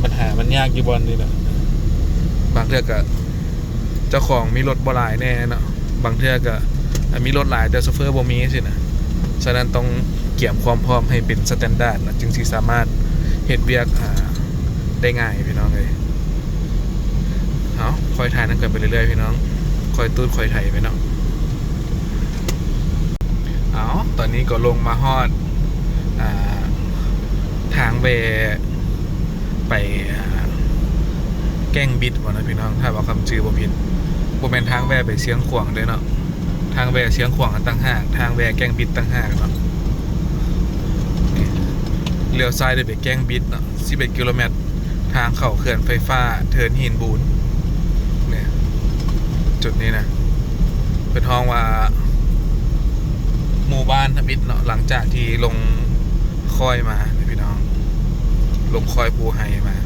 ບັນຫາມັນຍາກຢູ່ບ່ອນນີ້ແຫຼະ ບາງເທື່ອກໍເຈົ້າຂອງມີລົດບໍ່ຫຼາຍແດ່ເນາະ. ບາງເທື່ອກໍ ອ່າ ມີລົດຫຼາຍແຕ່ໂຊເຟີບໍ່ມີຊີ້ນະ. ສະນັ້ນຕ້ອງກຽມຄວາມພ້ອມໃຫ້ເປັນສະແຕນດາດນະ ຈຶ່ງຊິສາມາດເຮັດວຽກ ອ່າ ໄດ້ງ່າຍພີ່ນ້ອງເອີຍ. ເອົາ ຄ່ອຍຖ່າຍນຳກັນໄປເລື້ອຍໆ ພີ່ນ້ອງ ຄ່ອຍຕູດຄ່ອຍໄຖໄປເນາະ. ເອົາ ຕອນນີ້ກໍລົງມາຮອດ ອ່າ ທາງແວ່ ໄປ ອ່າ ແກ້ງບິດບໍ່ນະພີ່ນ້ອງ ຖ້າວ່າຄຳຈື່ບໍ່ຜິດ. ບໍ່ແມ່ນທາງແວ່ໄປຊຽງຂວາງເດ້ເນາະ ທາງແວ່ຊຽງຂວາງຕ່າງຫາກ ທາງແວ່ແກ້ງບິດຕ່າງຫາກເນາະ. ນີ້ ລ້ຽວຊ້າຍໄດ້ໄປແກ້ງບິດເນາະ ສິບເອັດກິໂລແມັດ ທາງເຂົ້າເຂື່ອນໄຟຟ້າເທີນຫີນບູນ. ນີ້ ຈຸດນີ້ນະ ເພິ່ນຮ້ອງວ່າ ໝູ່ບ້ານທຳອິດເນາະ ຫຼັງຈາກທີ່ລົງ ຄ້ອຍມາພີ່ນ້ອງ ລົງຄ້ອຍພູໄຮມາ.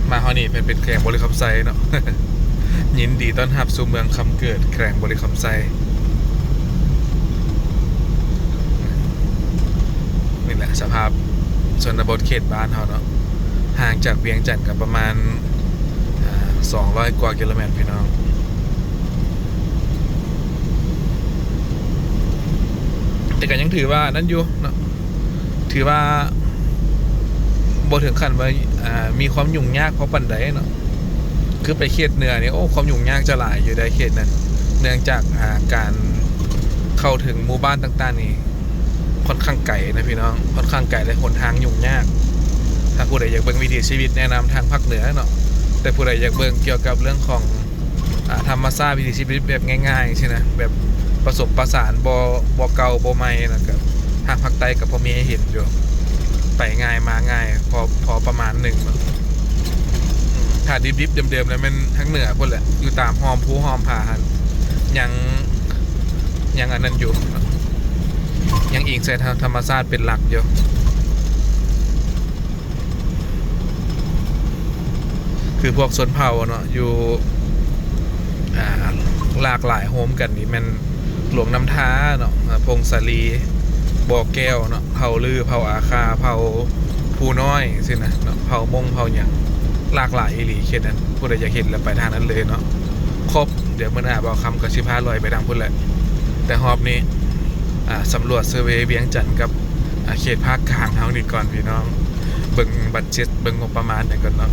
ມາຮອດນີ້ເປັນ ເປັນແຂວງບໍລິຄຳໄຊເນາະ. ຍິນດີຕ້ອນຮັບສູ່ເມືອງຄຳເກີດ ແຂວງບໍລິຄຳໄຊ. ນີ້ແຫຼະສະພາບຊົນນະບົດເຂດບ້ານເຮົາເນາະ ຫ່າງຈາກວຽງຈັນກໍປະມານ ອ່າ ສອງຮ້ອຍກວ່າກິໂລແມັດພີ່ນ້ອງ. ແຕ່ກໍຍັງຖືວ່ານັ້ນຢູ່ເນາະ ຖືວ່າບໍ່ເຖິງຂັ້ນວ່າ ອ່າ ມີຄວາມຫຍຸ້ງຍາກພໍປານໃດເນາະ. ຄືໄປເຂດເໜືອນີ້ ໂອ້ ຄວາມຫຍຸ້ງຍາກຈະຫຼາຍຢູ່ໃດເຂດນັ້ນ ເນື່ອງຈາກ ອ່າ ການເຂົ້າເຖິງໝູ່ບ້ານຕ່າງໆນີ້ ຂ້ອນຂ້າງໄກນະພີ່ນ້ອງ ຂ້ອນຂ້າງໄກ ແລະ ຫົນທາງຫຍຸ້ງຍາກ. ຖ້າຜູ້ໃດຢາກເບິ່ງວິຖີຊີວິດ ແນະນຳທາງພາກເໜືອເນາະ ແຕ່ຜູ້ໃດຢາກເບິ່ງກ່ຽວກັບເລື່ອງຂອງ ອ່າ ທຳມະຊາດ ວິຖີຊີວິດແບບງ່າຍໆຊີ້ນະ ແບບປະສົມປະສານ ບໍ່ ບໍ່ເກົ່າບໍ່ໃໝ່ ແລ້ວກະທາງພາກໃຕ້ກໍພໍມີໃຫ້ເຫັນຢູ່ ໄປງ່າຍມາງ່າຍ ພໍ ພໍປະມານໜຶ່ງເນາະ. ອືມ ຖ້າດິບໆເດີມໆ ແລ້ວແມ່ນທາງເໜືອພຸ້ນແຫຼະ ຢູ່ຕາມຮ່ອມພູຮ່ອມຜາຫັ້ນ ຍັງ ຍັງອັນນັ້ນຢູ່ ຍັງອີງໃສ່ທຳ ທຳມະຊາດເປັນຫຼັກຢູ່. ຄືພວກຊົນເຜົ່າເນາະ ຢູ່ ອ່າ ຫຼາກຫຼາຍໂຮມກັນນີ້ແມ່ນຫຼວງນ້ຳທາເນາະ, ຜົ້ງສາລີ, ບໍ່ແກ້ວເນາະ, ເຜົ່າລື, ເຜົ່າອາຄາ, ເຜົ່າພູນ້ອຍຊີ້ນະເນາະ, ເຜົ່າມົ້ງ, ເຜົ່າຫຍັງ ຫຼາກຫຼາຍອີ່ຫຼີເຂດນັ້ນ. ຜູ້ໃດຢາກເຫັນແລ້ວໄປທາງນັ້ນເລີຍເນາະ. ຄົບ ດຽວມື້ໜ້າບ່າວຄຳກໍຊິພາລອຍໄປທາງພຸ້ນແຫຼະ. ແຕ່ຮອບນີ້ ອ່າ ສຳຫຼວດເຊີເວວຽງຈັນກັບ ອ່າ ເຂດພາກກາງເຮົານີ້ກ່ອນພີ່ນ້ອງ. ເບິ່ງບັດເຈັດ ເບິ່ງງົບປະມານຫຍັງກ່ອນເນາະ.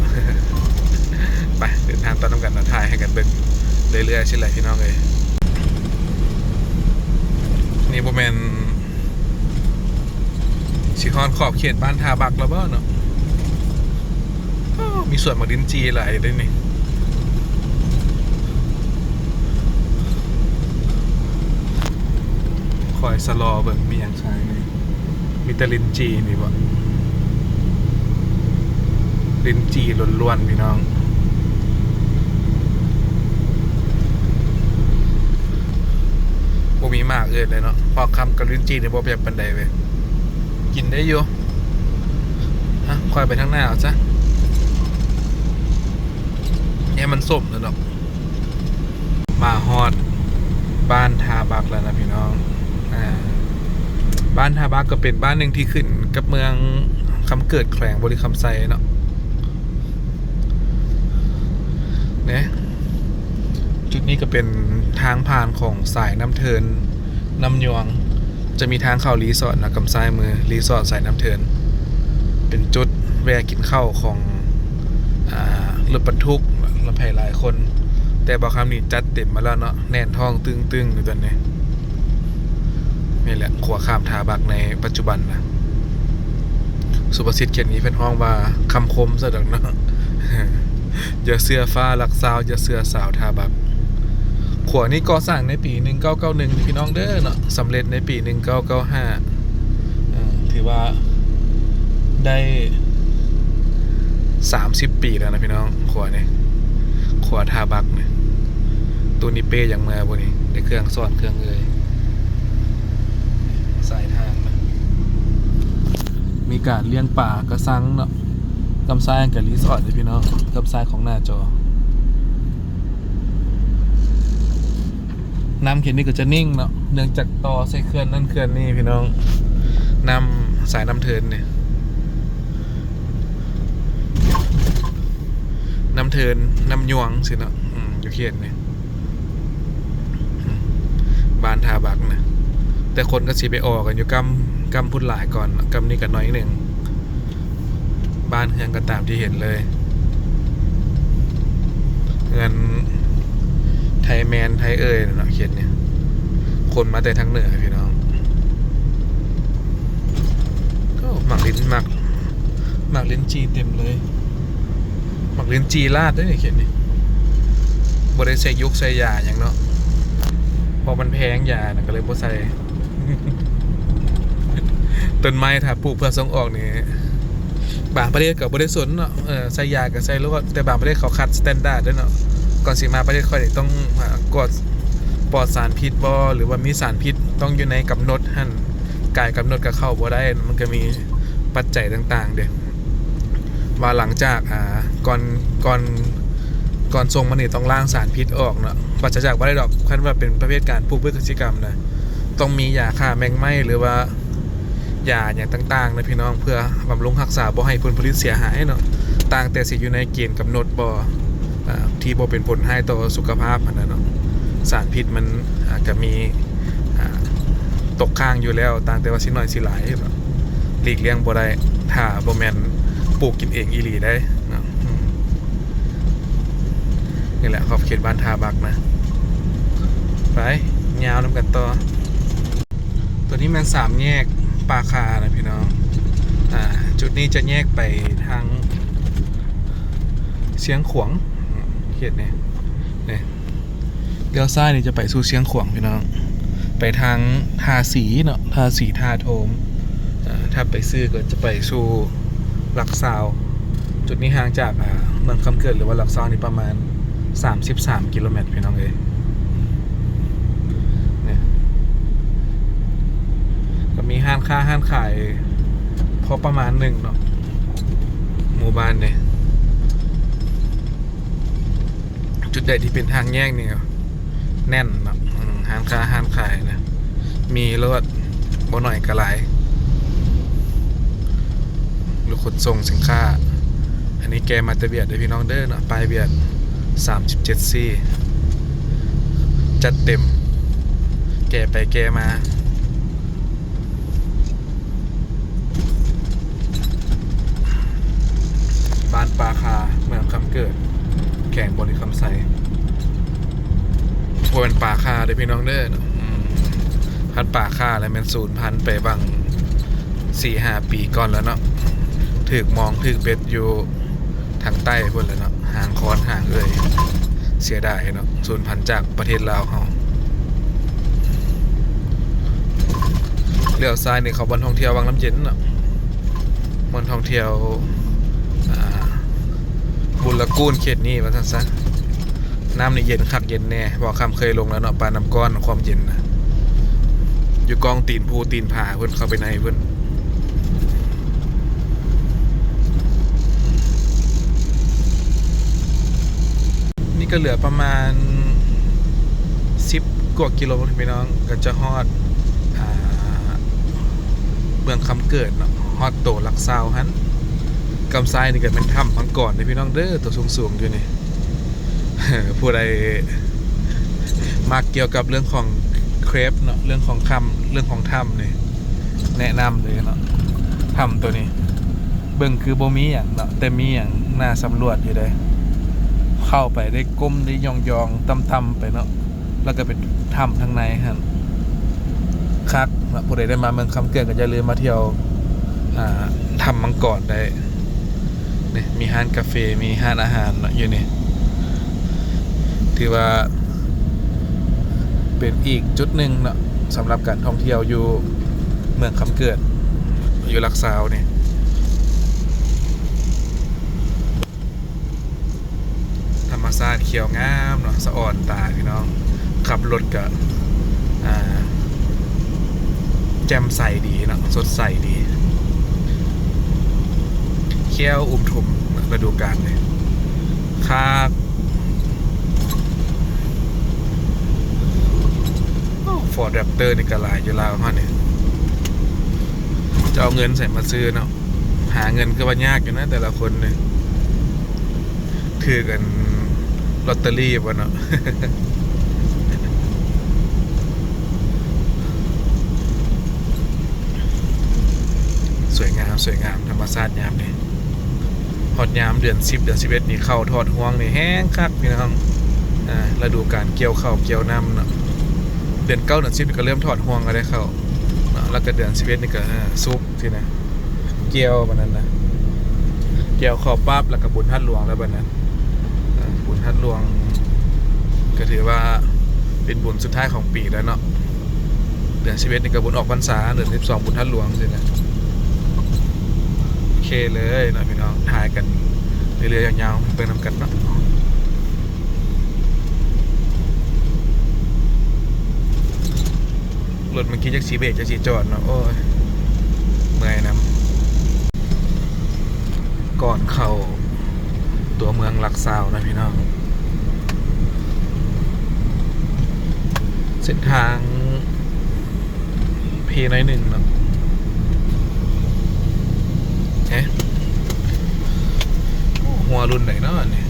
ໄປ ເດີນທາງຕໍ່ນຳກັນເນາະ, ຖ່າຍໃຫ້ກັນເບິ່ງເລື້ອຍໆຊີ້ແຫຼະພີ່ນ້ອງເອີຍ. ນີ້ບໍ່ແມ່ນ ຊິຮອດຂອບເຂດບ້ານທ່າບັກແລ້ວບໍ່ເນາະ? ໂອ້ ມີສວນໝາກລິນຈີ່ຫຼາຍເດ້ນີ້. ຄອຍຊະລໍເບິ່ງ ມີຫຍັງຂາຍນີ້? ມີແຕ່ລິນຈີ່ນີ້ບໍ? ລິນຈີ່ລ້ວນໆ ພີ່ນ້ອງ, ບໍ່ມີໝາກອື່ນເລີຍເນາະ. ພວກຄຳກັບລິນຈີ່ນີ້ບໍ່ແຊບປານໃດເວີຍ, ກິນໄດ້ຢູ່. ອະ ຂ້ອຍໄປທາງໜ້າເອົາຊະ, ໃຫ້ມັນສົ້ມແລ້ວເນາະ. ມາຮອດບ້ານທ່າບັກແລ້ວນະພີ່ນ້ອງ. ອ່າ ບ້ານທ່າບັກກໍເປັນບ້ານໜຶ່ງທີ່ຂຶ້ນກັບເມືອງຄຳເກີດ ແຂວງບໍລິຄຳໄຊເນາະ. ເນ ຈຸດນີ້ກໍເປັນທາງຜ່ານຂອງສາຍນ້ຳເທີນ ນ້ຳຍວງ, ຈະມີທາງເຂົ້າຣີສອດນະ ກຳຊ້າຍມື ຣີສອດສາຍນ້ຳເທີນ. ເປັນຈຸດແວ່ກິນເຂົ້າຂອງ ອ່າ ລົດບັນທຸກ ລະໄພຫຼາຍຄົນ, ແຕ່ບ່າວຄຳນີ້ຈັດເຕັມມາແລ້ວເນາະ, ແໜ້ນທ້ອງຕຶ້ງໆ ຢູ່ຕອນນີ້. ນີ້ແຫຼະ ຂົວຂ້າມທ່າບັກໃນປັດຈຸບັນນະ. ສຸພາສິດເຂດນີ້ເພິ່ນຮ້ອງວ່າ ຄຳຄົມຊະດອກເນາະ. ຢ່າເຊື່ອຟ້າຫຼັກຊາວ ຢ່າເຊື່ອສາວທ່າບັກ. ຂົວນີ້ກໍ່ສ້າງໃນປີໜຶ່ງເກົ້າເກົ້າໜຶ່ງ ພີ່ນ້ອງເດີເນາະ, ສຳເລັດໃນປີໜຶ່ງເກົ້າເກົ້າຫ້າ. ເອີ ຖືວ່າໄດ້ສາມສິບປີແລ້ວນະພີ່ນ້ອງ ຂົວນີ້, ຂົວທ່າບັກນີ້. ຕູ້ນີ້ເປ້ຍັງມາບໍ່ນີ້? ໄດ້ເຄື່ອງສອດເຄື່ອງເອີຍ ສາຍທາງນະ. ມີການລ້ຽງປາກະຊັງເນາະ, ກຳຊ້າຍກະຣີສອດເດ້ພີ່ນ້ອງ, ກຳຊ້າຍຂອງໜ້າຈໍ. ນ້ຳເຂດນີ້ກໍຈະນິ່ງເນາະ ເນື່ອງຈາກຕໍ່ໃສ່ເຂື່ອນນັ້ນເຂື່ອນນີ້ພີ່ນ້ອງ, ນ້ຳສາຍນ້ຳເທີນນີ້ ນ້ຳເທີນ ນ້ຳຍວງຊີ້ເນາະ. ອືມ ຢູ່ເຂດນີ້ ອືມ ບ້ານທ່າບັກນະ, ແຕ່ຄົນກໍຊິໄປອໍກັນຢູ່ກ້ຳ ກ້ຳພຸ້ນຫຼາຍກ່ອນເນາະ, ກ້ຳນີ້ກໍໜ້ອຍໜຶ່ງ. ບ້ານເຮືອນກໍຕາມທີ່ເຫັນເລີຍ, ເຮືອນໄທແມນໄທເອີຍເນາະ ເຂດນີ້. ຄົນມາແຕ່ທາງເໜືອພີ່ນ້ອງ. ໂອ້ ໝາກລິນ ໝາກ ໝາກລິນຈີ່ເຕັມເລີຍ, ໝາກລິນຈີ່ລາດເດ້ເຂດນີ້. ບໍ່ໄດ້ໃສ່ຢົກໃສ່ຢາຫຍັງເນາະ, ເພາະມັນແພງຢານະ ກໍເລີຍບໍ່ໃສ່. ຕົ້ນໄມ້ຖ້າປູກເພື່ອສົ່ງອອກນີ້ ບາງປະເທດກໍບໍ່ໄດ້ສົນເນາະ, ເອີ ໃສ່ຢາກໍໃສ່ໂລດ, ແຕ່ບາງປະເທດເຂົາຄັດສະແຕນດາດເດ້ເນາະ. ກ່ອນຊິມາປະເທດຂ້ອຍນີ້ຕ້ອງ ອາ ກວດປອດສານພິດບໍ່ ຫຼືວ່າມີສານພິດ, ຕ້ອງຢູ່ໃນກຳນົດຫັ້ນ, ກາຍກຳນົດກໍເຂົ້າບໍ່ໄດ້, ມັນກໍມີປັດໄຈຕ່າງໆເດ້. ວ່າຫຼັງຈາກ ອ່າ ກ່ອນ ກ່ອນ ກ່ອນສົ່ງມານີ້ຕ້ອງລ້າງສານພິດອອກເນາະ, ປາສະຈາກບໍ່ໄດ້ດອກ. ຄັນວ່າເປັນປະເພດການປູກພືດກະສິກຳນະ ຕ້ອງມີຢາຂ້າແມງໄມ້ ຫຼືວ່າຢາຫຍັງຕ່າງໆນະພີ່ນ້ອງ, ເພື່ອບຳລຸງຮັກສາບໍ່ໃຫ້ຜົນຜະລິດເສຍຫາຍເນາະ, ຕ່າງແຕ່ຊິຢູ່ໃນເກນກຳນົດບໍ່ ອ່າ ທີ່ບໍ່ເປັນຜົນຮ້າຍຕໍ່ສຸຂະພາບຫັ້ນນະເນາະ. ສານພິດມັນ ອ່າ ກະມີ ອ່າ ຕົກຄ້າງຢູ່ແລ້ວ, ຕ່າງແຕ່ວ່າຊິໜ້ອຍຊິຫຼາຍເນາະ, ຫຼີກລ່ຽງບໍ່ໄດ້ ຖ້າບໍ່ແມ່ນປູກກິນເອງອີ່ຫຼີໄດ໋ເນາະ. ອືມ ນີ້ແຫຼະຂອບເຂດບ້ານທ່າບັກນະ. ໄປ ຍາວນຳກັນຕໍ່. ຕົວນີ້ແມ່ນສາມແຍກປ່າຄານະພີ່ນ້ອງ. ອ່າ ຈຸດນີ້ຈະແຍກໄປທາງຊຽງຂວາງ ເຂດນີ້ ນີ້ ລ້ຽວຊ້າຍນີ້ຈະໄປສູ່ຊຽງຂວາງພີ່ນ້ອງ, ໄປທາງທ່າສີເນາະ, ທ່າສີ ທ່າໂທມ. ເອີ ຖ້າໄປຊື່ກໍຈະໄປສູ່ຫຼັກຊາວ. ຈຸດນີ້ຫ່າງຈາກ ອ່າ ເມືອງຄຳເກີດ ຫຼືວ່າຫຼັກຊາວນີ້ປະມານສາມສິບສາມກິໂລແມັດພີ່ນ້ອງເອີຍ. ນີ້ ກໍມີຮ້ານຄ້າຮ້ານຂາຍພໍປະມານໜຶ່ງເນາະ ໝູ່ບ້ານນີ້. ຈຸດໃດທີ່ເປັນທາງແຍກນີ້ ແໜ້ນເນາະ ອືມ ຮ້ານຄ້າຮ້ານຂາຍນະ ມີໂລດ ບໍ່ໜ້ອຍກໍຫຼາຍ ລົດຂົນສົ່ງສິນຄ້າ. ອັນນີ້ແກ່ມາແຕ່ຫວຽດເດີພີ່ນ້ອງເດີເນາະ ປ້າຍຫວຽດ ສາມສິບເຈັດຊີ ຈັດເຕັມ ແກ່ໄປແກ່ມາ. ບ້ານປ່າຄາ ເມືອງຄຳເກີດ ແຂວງບໍລິຄຳໄຊ. ບໍ່ແມ່ນປ່າຂ່າເດີພີ່ນ້ອງເດີ ອືມ ຄັນປ່າຂ່າແລ້ວແມ່ນສູນພັນໄປຫວ່າງສີ່ຫ້າປີກ່ອນແລ້ວເນາະ ຖືກມອງຖືກເບັດຢູ່ ທາງໃຕ້ພຸ້ນແຫຼະເນາະ ຫາງຄອນຫາງເອີ່ຍ ເສຍດາຍເນາະ ສູນພັນຈາກປະເທດລາວເຮົາ. ລ້ຽວຊ້າຍນີ້ເຂົ້າບ່ອນທ່ອງທ່ຽວວັງນ້ຳເຢັນເນາະ ບ່ອນທ່ອງທ່ຽວ ອ່າ ບຸນລະກູນເຂດນີ້ວ່າຊັ້ນຊະ. ນ້ຳນີ້ເຢັນຄັກເຢັນແນ່ ບໍ່ຄຳເຄີຍລົງແລ້ວເນາະ ປານນ້ຳກ້ອນ ຄວາມເຢັນນະ ຢູ່ກ້ອງຕີນພູຕີນຜາພຸ້ນ ເຂົ້າໄປໃນພຸ້ນ. ນີ້ກໍເຫຼືອປະມານສິບກວ່າກິໂລພີ່ນ້ອງ ກໍຈະຮອດ ອ່າ ເມືອງຄຳເກີດເນາະ ຮອດໂຕຫຼັກຊາວຫັ້ນ. ກຳຊ້າຍນີ້ກໍແມ່ນຖ້ຳມັງກອນເດ້ພີ່ນ້ອງເດີ ໂຕສູງໆຢູ່ນີ້. ຜູ້ໃດມັກກ່ຽວກັບເລື່ອງຂອງເຄຣບເນາະ ເລື່ອງຂອງຖ້ຳ ເລື່ອງຂອງຖ້ຳນີ້ ແນະນຳເລີຍເນາະ ຖ້ຳໂຕນີ້. ເບິ່ງຄືບໍ່ມີຫຍັງເນາະ ແຕ່ມີຫຍັງໜ້າສຳຫຼວດຢູ່ເດ້. ເຂົ້າໄປໄດ້ກົ້ມໄດ້ຢ່ອງໆຕ່ຳໆໄປເນາະ ແລ້ວກໍເປັນຖ້ຳທາງໃນຫັ້ນ ຄັກເນາະ. ຜູ້ໃດໄດ້ມາເມືອງຄຳເກີດກໍຢ່າລືມມາທ່ຽວ ອ່າ ຖ້ຳມັງກອນໄດ້. ນີ້ມີຮ້ານກາເຟ ມີຮ້ານອາຫານເນາະຢູ່ນີ້ ຖືວ່າເປັນອີກຈຸດໜຶ່ງເນາະ ສຳລັບການທ່ອງທ່ຽວຢູ່ເມືອງຄຳເກີດ ຢູ່ຫຼັກຊາວນີ້. ທຳມະຊາດຂຽວງາມເນາະ ສະອອນຕາພີ່ນ້ອງ ຂັບລົດກະ ອ່າ ແຈ່ມໃສດີເນາະ ສົດໃສດີ ຂຽວອຸ່ມທຸ່ມ ລະດູການນີ້ຄັກ. ໂອ້ ຟໍດແຣັບເຕີນີ້ກະຫຼາຍຢູ່ລາວເຮົານີ້ ຈະເອົາເງິນໃສມາຊື້ເນາະ. ຫາເງິນຄືວ່າຍາກຢູ່ນະແຕ່ລະຄົນນີ້ ຖືກອັນລອດເຕີຣີບໍ່ເນາະ. ສວຍງາມ ສວຍງາມ ທຳມະຊາດຍາມນີ້ ຮອດຍາມເດືອນສິບ ເດືອນສິບເອັດນີ້ ເຂົ້າທອດຮວງນີ້ແຮງຄັກພີ່ນ້ອງ. ອ່າ ລະດູການກ່ຽວເຂົ້າກ່ຽວນ້ຳເນາະ ເດືອນເກົ້າ ເດືອນສິບນີ້ກໍເລີ່ມທອດຮວງແລ້ວເດ້ເຂົ້າເນາະ ແລ້ວກໍເດືອນສິບເອັດນີ້ກໍ ເອີ ສຸກ ຊີ້ນະ ກ່ຽວປານນັ້ນນະ ກ່ຽວເຂົ້າປັບ ແລ້ວກໍບຸນທາດຫຼວງແລ້ວບັດນັ້ນ. ເອີ ບຸນທາດຫຼວງກໍຖືວ່າເປັນບຸນສຸດທ້າຍຂອງປີແລ້ວເນາະ ເດືອນສິບເອັດນີ້ກໍບຸນອອກພັນສາ ເດືອນສິບສອງບຸນທາດຫຼວງຊີ້ນະ. ໂອເຄເລີຍເນາະພີ່ນ້ອງ ຖ່າຍກັນເລື້ອຍໆຍາວໆ ເບິ່ງນຳກັນເນາະ. ລົດເມື່ອກີ້ຈັກຊິເບກຈັກຊິຈອດເນາະ ໂອ້ຍ ເມື່ອຍນຳ. ກ່ອນເຂົ້າຕົວເມືອງຫຼັກຊາວນະພີ່ນ້ອງ ເສັ້ນທາງ ພີໜ້ອຍໜຶ່ງເນາະ ເອະ ໂອ້ ຮົ້ວລຸ້ນໃດເນາະອັນນີ້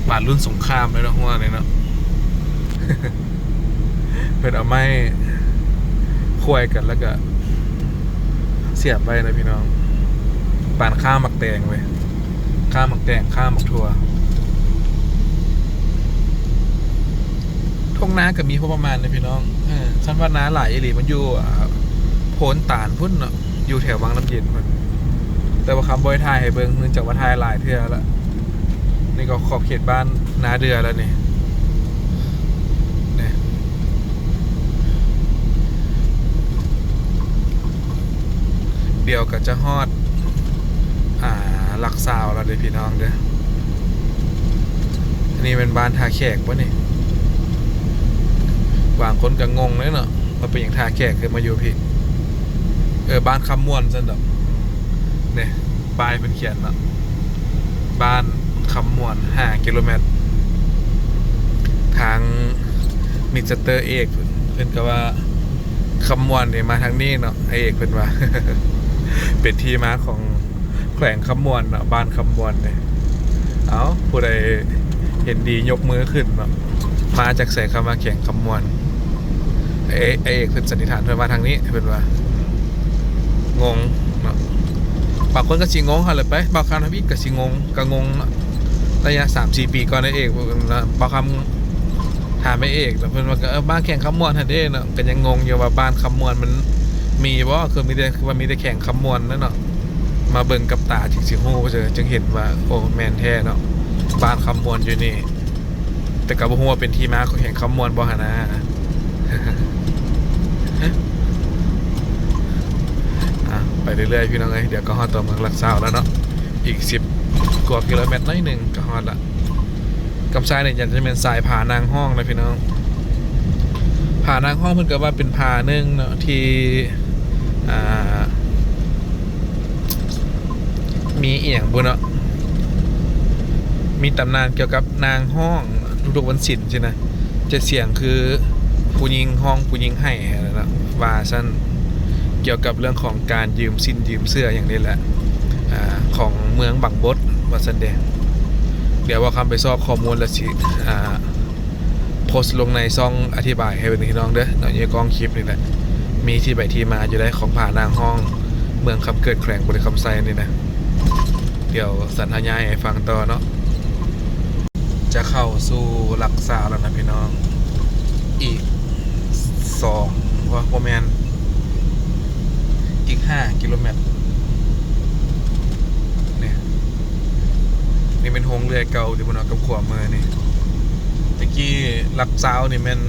ປານລຸ້ນສົງຄາມເລີຍເນາະ ຮົ້ວນີ້ເນາະ ເພິ່ນເອົາໄມ້ຄວາຍກັນ ແລ້ວກະສຽບໄວ້ນະພີ່ນ້ອງ ປານຂ້າໝາກແຕງເວີຍ ຂ້າໝາກແຕງ ຂ້າໝາກຖົ່ວ. ທົ່ງນາກໍມີພໍປະມານເດ້ພີ່ນ້ອງ ເອີ ຄັນວ່ານາຫຼາຍອີ່ຫຼີມັນຢູ່ ອ່າ ໂພນຕານພຸ້ນເນາະ ຢູ່ແຖວວັງນ້ຳເຢັນພຸ້ນ ແຕ່ວ່າຄຳບໍ່ໄດ້ຖ່າຍໃຫ້ເບິ່ງ ເນື່ອງຈາກວ່າຖ່າຍຫຼາຍເທື່ອລະ. ນີ້ກໍຂອບເຂດບ້ານນາເດືອແລ້ວນີ້ ນີ້ ດຽວກໍຈະຮອດ ອ່າ ຫຼັກຊາວແລ້ວເດີ້ພີ່ນ້ອງເດີ້. ອັນນີ້ແມ່ນບ້ານທ່າແຂກບໍ່ນີ້? ບາງຄົນກໍງົງເລີຍເນາະ ວ່າເປັນຫຍັງທ່າແຂກຄືມາຢູ່ພີ້. ເອີ ບ້ານຄຳມ່ວນຊັ້ນດອກ. ນີ້ ປ້າຍເພິ່ນຂຽນເນາະ ບ້ານຄຳມ່ວນ ຫ້າກິໂລແມັດ ທາງ ມິສເຕີເອກ ເພິ່ນກໍວ່າຄຳມ່ວນນີ້ມາທາງນີ້ເນາະ ອ້າຍເອກເພິ່ນວ່າ ເປັນທີ່ມາຂອງແຂວງຄຳມ່ວນເນາະ ບ້ານຄຳມ່ວນນີ້. ເອົ້າ ຜູ້ໃດເຫັນດີຍົກມືຂຶ້ນເນາະ ມາຈາກໃສ ຄຳວ່າແຂວງຄຳມ່ວນ? ເອ ອ້າຍເອກເພິ່ນສັນນິຖານ ເພິ່ນວ່າທາງນີ້ ເພິ່ນວ່າ ງົງເນາະ. ບາງຄົນກໍຊິງົງຫັ້ນແຫຼະໄປ ບ່າວຄຳທຳອິດກໍຊິງົງ ກໍງົງເນາະ. ໄລຍະສາມສີ່ປີກ່ອນ ອ້າຍເອກ ບ່າວຄຳ ຖາມອ້າຍເອກ ແລ້ວເພິ່ນວ່າ ກໍ ເອີ ບ້ານແຂວງຄຳມ່ວນຫັ້ນເດ້ເນາະ. ກໍຍັງງົງຢູ່ວ່າບ້ານຄຳມ່ວນມັນມີບໍ່ ຄືມີແຕ່ ຄືວ່າມີແຕ່ແຂວງຄຳມ່ວນນັ້ນເນາະ. ມາເບິ່ງກັບຕາຈຶ່ງຊິຮູ້ ເຊິ່ງເຫັນວ່າ ໂອ້ ແມ່ນແທ້ເນາະ ບ້ານຄຳມ່ວນຢູ່ນີ້. ແຕ່ກໍບໍ່ຮູ້ວ່າເປັນທີ່ມາຂອງແຂວງຄຳມ່ວນບໍ່ຫັ້ນນະ. ອ່ະ ໄປເລື້ອຍໆ ພີ່ນ້ອງເອີຍ ດຽວກໍຮອດຕົວເມືອງຫຼັກຊາວແລ້ວເນາະ ອີກສິບກວ່າກິໂລແມັດໜ້ອຍໜຶ່ງກໍຮອດລະ. ກຳຊາຍນີ້ຈະແມ່ນສາຍຜານາງຮ້ອງນະພີ່ນ້ອງ. ຜານາງຮ້ອງເພິ່ນກໍວ່າເປັນຜາໜຶ່ງເນາະ ທີ່ ອ່າ ມີອີ່ຫຍັງບຸເນາະ ມີຕຳນານກ່ຽວກັບນາງຮ້ອງທຸກໆວັນສິນຊີ້ນະ. ຈະສຽງຄືຜູ້ຍິງຮ້ອງ ຜູ້ຍິງໄຫ້ຫັ້ນແຫຼະເນາະ ວ່າຊັ້ນ. ກ່ຽວກັບເລື່ອງຂອງການຢືມສິນຢືມເຊື່ອຫຍັງນີ້ແຫຼະ ອ່າ ຂອງເມືອງບັງບົດວ່າຊັ້ນເດ. ດຽວບ່າວຄຳໄປຊອກຂໍ້ມູນແລ້ວຊິ ອ່າ ໂພສລົງໃນຊ່ອງອະທິບາຍໃຫ້ເບິ່ງພີ່ນ້ອງເດີເນາະ ຢູ່ໃນກ້ອງຄລິບນີ້ແຫຼະ. ມີທີ່ໄປທີ່ມາຢູ່ໃດຂອງຜານາງຮ້ອງ ເມືອງຄຳເກີດ ແຂວງບໍລິຄຳໄຊນີ້ນະ. ດຽວສັນທະຍາຍໃຫ້ຟັງຕໍ່ເນາະ. ຈະເຂົ້າສູ່ຫຼັກຊາວແລ້ວນະພີ່ນ້ອງ ອີກສອງ ບໍ່ ບໍ່ແມ່ນ ອີກຫ້າກິໂລແມັດ. ນີ້ ນີ້ແມ່ນໂຮງເລື່ອຍເກົ່າທີ່ເພິ່ນເອົາກັບຂວາມືນີ້. ແຕ່ກີ້ຫຼັກຊາວນີ້ແມ່ນ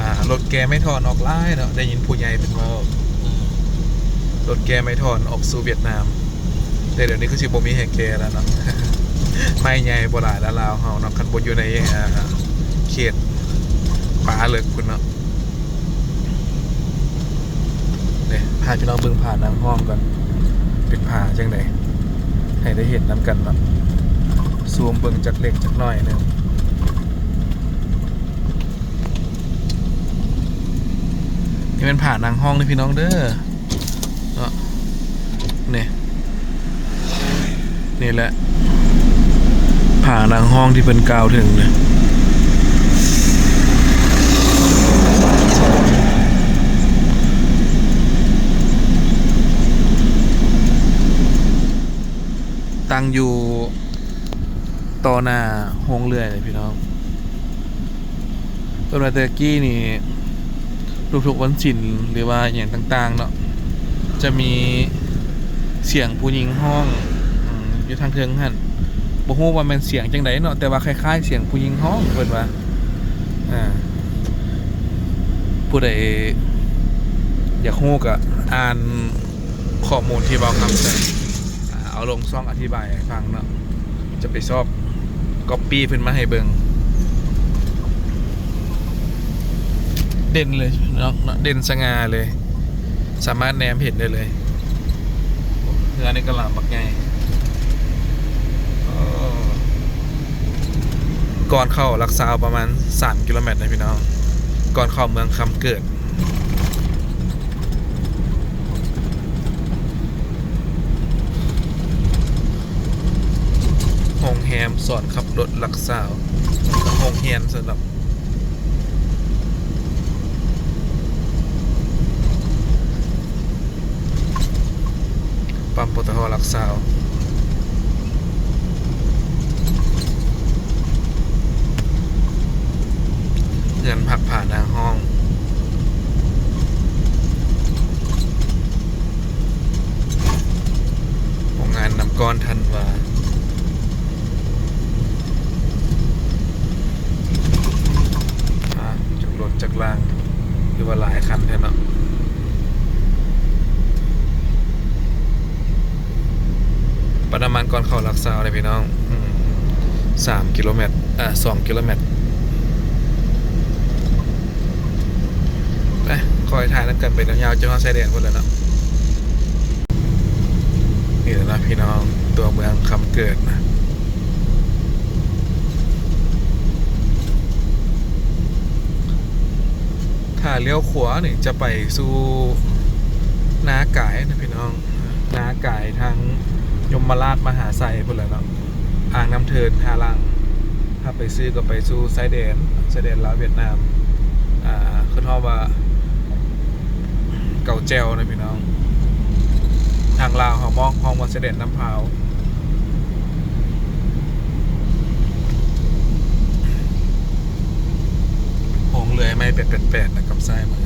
ອ່າ ລົດແກ່ໄມ້ທ່ອນອອກຫຼາຍເນາະ ໄດ້ຍິນຜູ້ໃຫຍ່ເພິ່ນເວົ້າ ລົດແກ່ໄມ້ທ່ອນອອກສູ່ຫວຽດນາມ. ແຕ່ດຽວນີ້ຄືຊິບໍ່ມີໃຫ້ແກ່ແລ້ວເນາະ ໄມ້ໃຫຍ່ບໍ່ຫຼາຍລະລາວເຮົາເນາະ ຄັນບໍ່ຢູ່ໃນ ອ່າ ເຂດປ່າເລິກພຸ້ນເນາະ. ນີ້ ພາພີ່ນ້ອງເບິ່ງຜານາງຮ້ອງກ່ອນ ເປັນຜາຈັ່ງໃດ ໃຫ້ໄດ້ເຫັນນຳກັນເນາະ. ຊູມເບິ່ງຈັກເລັກຈັກໜ້ອຍໜຶ່ງ. ນີ້ແມ່ນຜານາງຮ້ອງເດີພີ່ນ້ອງເດີ ເນາະ. ນີ້ ນີ້ແຫຼະ ຜານາງຮ້ອງທີ່ເພິ່ນກ່າວເຖິງນະ ຕັ້ງຢູ່ຕໍ່ໜ້າໂຮງເລື່ອຍເລີຍພີ່ນ້ອງ. ເພິ່ນວ່າແຕ່ກີ້ນີ້ ທຸກໆວັນສິນ ຫຼືວ່າອີ່ຫຍັງຕ່າງໆເນາະ ຈະມີສຽງຜູ້ຍິງຮ້ອງ ອືມ ຢູ່ທາງເທິງຫັ້ນ. ບໍ່ຮູ້ວ່າແມ່ນສຽງຈັ່ງໃດເນາະ ແຕ່ວ່າຄ້າຍໆສຽງຜູ້ຍິງຮ້ອງ ເພິ່ນວ່າ. ອ່າ ຜູ້ໃດຢາກຮູ້ກໍອ່ານ ຂໍ້ມູນທີ່ບ່າວຄຳໃສ່ ອ່າ ເອົາລົງຊ່ອງອະທິບາຍໃຫ້ຟັງເນາະ ຈະໄປຊອກກັອບປີ້ເພິ່ນມາໃຫ້ເບິ່ງ. ເດັ່ນເລີຍເນາະ ເດັ່ນສະຫງ່າເລີຍ ສາມາດແນມເຫັນໄດ້ເລີຍ. ເຮືອນີ້ກໍລຳບັກໃຫຍ່ ເອີ ກ່ອນເຂົ້າຫຼັກຊາວປະມານສາມກິໂລແມັດນະພີ່ນ້ອງ ກ່ອນເຂົ້າເມືອງຄຳເກີດ. ໂຮງແຮມສອນຂັບລົດຫຼັກຊາວ ໂຮງຮຽນສຳລັບ ປ້ຳ ປຕທ ຫຼັກຊາວ ເຮືອນພັກຜານາງຮ້ອງ ໂຮງງານນ້ຳກ້ອນທັນວາ. ອ່າ ຈັກລົດຈັກລາງ ຄືວ່າຫຼາຍຄັນແທ້ເນາະ. ປ້ຳນ້ຳມັນກ່ອນເຂົ້າຫຼັກຊາວເດ້ພີ່ນ້ອງ ອືມ ສາມກິໂລແມັດ ເອີ ສອງກິໂລແມັດ. ໄປ ຄອຍຖ່າຍນຳກັນໄປຍາວໆ ຈົນຮອດຊາຍແດນພຸ້ນແຫຼະເນາະ. ນີ້ແຫຼະເນາະພີ່ນ້ອງ ຕົວເມືອງຄຳເກີດນະ. ຖ້າລ້ຽວຂວານີ້ຈະໄປສູ່ນາກາຍນະພີ່ນ້ອງ, ນາກາຍທາງຍົມມະລາດມະຫາໄຊພຸ້ນແຫຼະເນາະ, ອ່າງນ້ຳເທີນທ່າຫຼັ່ງ. ຖ້າໄປຊື່ກໍໄປສູ່ຊາຍແດນ, ຊາຍແດນລາວຫວຽດນາມ, ອ່າ ເຂົາເອີ້ນວ່າເກົາແຈ່ວນະພີ່ນ້ອງ. ທາງລາວເຮົາມອງ ຮ້ອງວ່າຊາຍແດນນ້ຳພາວ. ໂຮງເລື່ອຍໄມ້ແປດແປດແປດນະ ກັບຊ້າຍມື.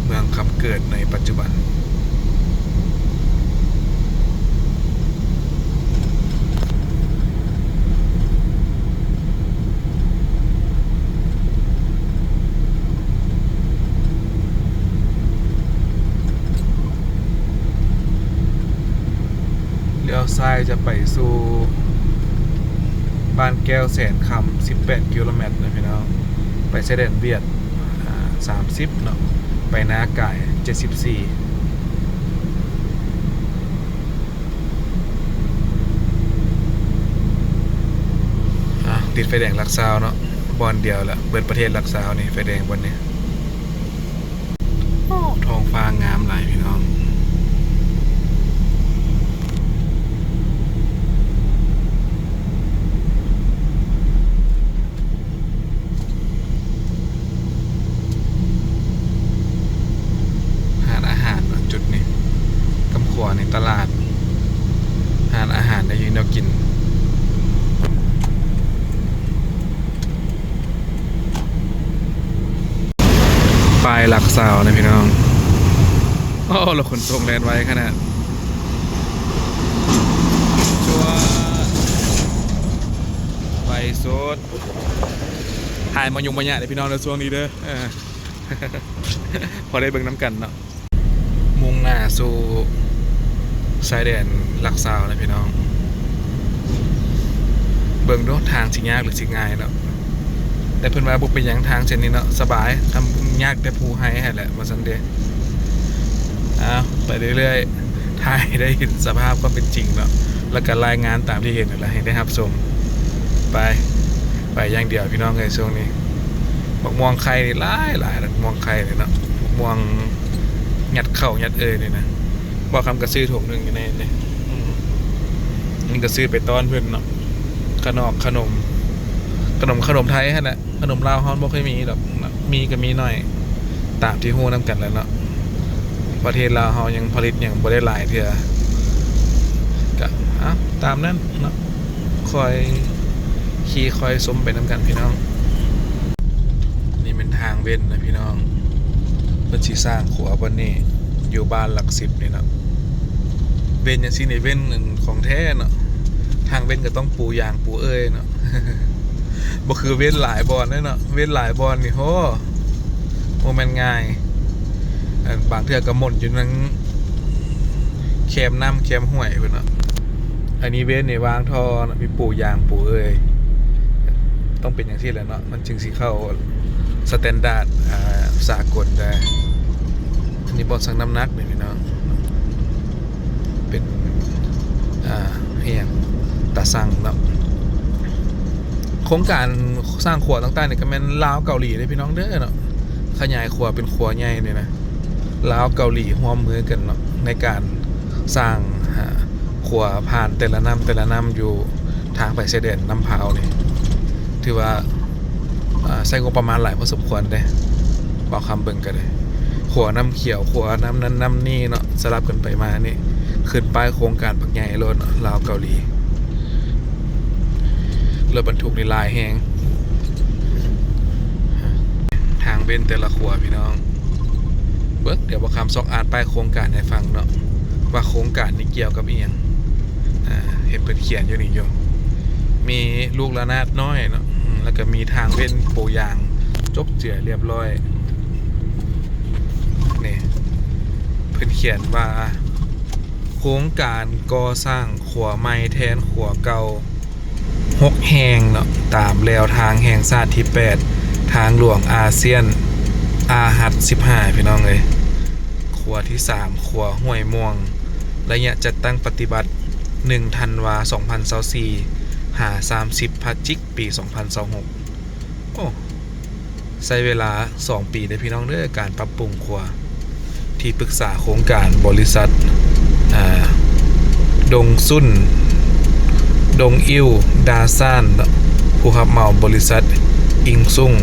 ເມືອງຄຳເກີດໃນປັດຈຸບັນ. ລ້ຽວຊ້າຍຈະໄປສູ່ບ້ານແກ້ວແສນຄຳ ສິບແປດກິໂລແມັດນະພີ່ນ້ອງ, ໄປຊາຍແດນຫວຽດ ອ່າ ສາມສິບເນາະ, ໄປນາກາຍ ເຈັດສິບສີ່. ອ່າ ຕິດໄຟແດງຫຼັກຊາວເນາະ, ບ່ອນດຽວລະ ເບິດປະເທດຫຼັກຊາວນີ້ ໄຟແດງບ່ອນນີ້. ໂອ້ ທ້ອງຟ້າງາມຫຼາຍພີ່ນ້ອງ. ຮ້ານອາຫານເນາະ ຈຸດນີ້ ກຳຂວານີ້ຕະຫຼາດ, ຮ້ານອາຫານ ແນວຢູ່ແນວກິນ. ປ້າຍຫຼັກຊາວນະພີ່ນ້ອງ. ໂອ້ ລົດຂົນສົ່ງແລ່ນໄວຂະໜາດ. ໄວສຸດ. ຖ່າຍມາຫຍຸ້ງມາຍາກເດີພີ່ນ້ອງເດີ ຊ່ວງນີ້ເດີ. ເອີ ພໍໄດ້ເບິ່ງນຳກັນເນາະ. ມຸ່ງໜ້າສູ່ຊາຍແດນຫຼັກຊາວນະພີ່ນ້ອງ. ເບິ່ງດູ ທາງຊິຍາກຫຼືຊິງ່າຍເນາະ, ແຕ່ເພິ່ນວ່າບໍ່ເປັນຫຍັງ ທາງເສັ້ນນີ້ເນາະ ສະບາຍ, ທຳຍາກແຕ່ພູໄຮຫັ້ນແຫຼະ ວ່າຊັ້ນເດ. ເອົາ ໄປເລື້ອຍໆ ຖ່າຍໃຫ້ໄດ້ເຫັນສະພາບຄວາມເປັນຈິງເນາະ, ແລ້ວກະລາຍງານຕາມທີ່ເຫັນຫັ້ນແຫຼະ ໃຫ້ໄດ້ຮັບຊົມ. ໄປ ໄປຢ່າງດຽວພີ່ນ້ອງເອີຍ. ຊ່ວງນີ້ໝາກມ່ວງໄຂ່ນີ້ຫຼາຍໆ ໝາກມ່ວງໄຂ່ນີ້ເນາະ, ໝາກມ່ວງຍັດເຂົ້າຍັດເອີ່ຍນີ້ນະ. ບ່າວຄຳກໍຊື້ຖົງໜຶ່ງຢູ່ໃນນີ້ ອືມ ນີ້ກໍຊື້ໄປຕ້ອນເພິ່ນເນາະ. ຂະໜອກຂະໜົມ ຂະໜົມ ຂະໜົມໄທຫັ້ນແຫຼະ, ຂະໜົມລາວເຮົາບໍ່ຄ່ອຍມີດອກເນາະ, ມີກໍມີໜ້ອຍ ຕາມທີ່ຮູ້ນຳກັນແຫຼະເນາະ. ປະເທດລາວເຮົາຍັງຜະລິດຫຍັງບໍ່ໄດ້ຫຼາຍເທື່ອ, ກະ ເອົາ ຕາມນັ້ນເນາະ. ຄ່ອຍຂີ່ຄ່ອຍຊົມໄປນຳກັນພີ່ນ້ອງ. ນີ້ແມ່ນທາງເວັນນະພີ່ນ້ອງ, ເພິ່ນຊິສ້າງຂົວບ່ອນນີ້ ຢູ່ບ້ານຫຼັກສິບນີ້ເນາະ. ເວັນຈັ່ງຊີ້ນີ້ ເວັນຂອງແທ້ເນາະ, ທາງເວັນກໍຕ້ອງປູຢາງປູເອີ່ຍເນາະ. ບໍ່ຄືເວັນຫຼາຍບ່ອນເດ້ເນາະ, ເວັນຫຼາຍບ່ອນນີ້ ໂຫ ບໍ່ແມ່ນງ່າຍ. ອັນ ບາງເທື່ອກໍໝົນຢູ່ນຳແຄມນ້ຳແຄມຫ້ວຍພຸ້ນເນາະ. ອັນນີ້ເວັນນີ້ວາງທໍ່ເນາະ, ມີປູຢາງປູເອີ່ຍ, ຕ້ອງເປັນຈັ່ງຊີ້ແຫຼະເນາະ, ມັນຈຶ່ງຊິເຂົ້າສະແຕນດາດ ອ່າ ສາກົນໄດ້. ອັນນີ້ບ່ອນຊັ່ງນ້ຳໜັກນີ້ພີ່ນ້ອງ, ເປັນ ອ່າ ອີ່ຫຍັງ ຕາຊັ່ງເນາະ. ໂຄງການສ້າງຂົວຕ່າງໆນີ້ກໍແມ່ນລາວເກົາຫຼີເດ້ພີ່ນ້ອງເດີເນາະ, ຂະຫຍາຍຂົວເປັນຂົວໃຫຍ່ນີ້ນະ. ລາວເກົາຫຼີຮ່ວມມືກັນເນາະ ໃນການສ້າງ ອ່າ ຂົວຜ່ານແຕ່ລະນ້ຳແຕ່ລະນ້ຳຢູ່ທາງໄປຊາຍແດນນ້ຳພາວນີ້ ຖືວ່າ ອ່າ ໃຊ້ງົບປະມານຫຼາຍພໍສົມຄວນເດ້. ບ່າວຄຳເບິ່ງກໍໄດ້ ຂົວນ້ຳຂຽວ ຂົວນ້ຳນັ້ນນ້ຳນີ້ເນາະ ສະຫຼັບກັນໄປມານີ້ ຂຶ້ນປ້າຍໂຄງການບັກໃຫຍ່ໂລດເນາະ ລາວເກົາຫຼີ. ລົດບັນທຸກນີ້ຫຼາຍແຮງ. ທາງເວັນແຕ່ລະຂົວພີ່ນ້ອງ ເບິ່ງ ດຽວບ່າວຄຳຊອກອ່ານປ້າຍໂຄງການໃຫ້ຟັງເນາະ ວ່າໂຄງການນີ້ກ່ຽວກັບອີ່ຫຍັງ. ອ່າ ເຫັນເພິ່ນຂຽນຢູ່ນີ້ຢູ່ ມີລູກລະນາດນ້ອຍເນາະ ອືມ ແລ້ວກໍມີທາງເວັນໂປຢາງ ຈົບເຈືອລຽບຮ້ອຍ. ນີ້ ເພິ່ນຂຽນວ່າ ໂຄງການກໍ່ສ້າງຂົວໃໝ່ແທນຂົວເກົ່າ ຫົກແຫ່ງເນາະ ຕາມແລວທາງແຫ່ງຊາດທີແປດ ທາງຫຼວງອາຊຽນ ອາຮັດສິບຫ້າ ພີ່ນ້ອງເອີຍ, ຂົວທີສາມ ຂົວຫ້ວຍມ່ວງ, ໄລຍະຈັດຕັ້ງປະຕິບັດ ໜຶ່ງ ທັນວາ ສອງພັນຊາວສີ່ ຫາ ສາມສິບ ພະຈິກ ປີສອງພັນຊາວຫົກ. ໂອ້ ໃຊ້ເວລາສອງປີເດີພີ່ນ້ອງເດີ ການປັບປຸງຂົວ. ທີ່ປຶກສາໂຄງການບໍລິສັດ ອ່າ ດົງຊຸນ ດົງອິ້ວ ດາຊານ ເນາະ, ຜູ້ຮັບເໝົາບໍລິສັດ ອິງຊຸງ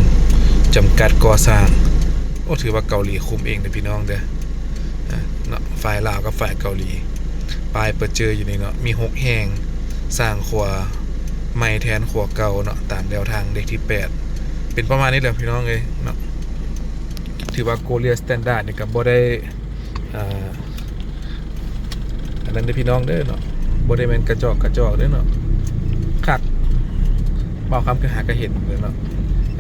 ຈຳກັດກໍ່ສ້າງ. ໂອ້ ຖືວ່າເກົາຫຼີຄຸມເອງເດີພີ່ນ້ອງເດີ ອ່າ ເນາະ, ຝ່າຍລາວກັບຝ່າຍເກົາຫຼີ ປ້າຍປະເຈີຢູ່ນີ້ເນາະ, ມີຫົກແຫ່ງ, ສ້າງຂົວໃໝ່ແທນຂົວເກົ່າເນາະ, ຕາມແນວທາງເລກທີແປດ. ເປັນປະມານນີ້ແຫຼະພີ່ນ້ອງເອີຍເນາະ. ຖືວ່າ Korea Standard ນີ້ກໍບໍ່ໄດ້ ອ່າ ອັນນັ້ນເດີພີ່ນ້ອງເດີເນາະ, ບໍ່ໄດ້ແມ່ນກະຈອກກະຈອກເດີເນາະ, ຄັກ. ເວົ້າຄຳຄືຫາກະເຫັນເດີເນາ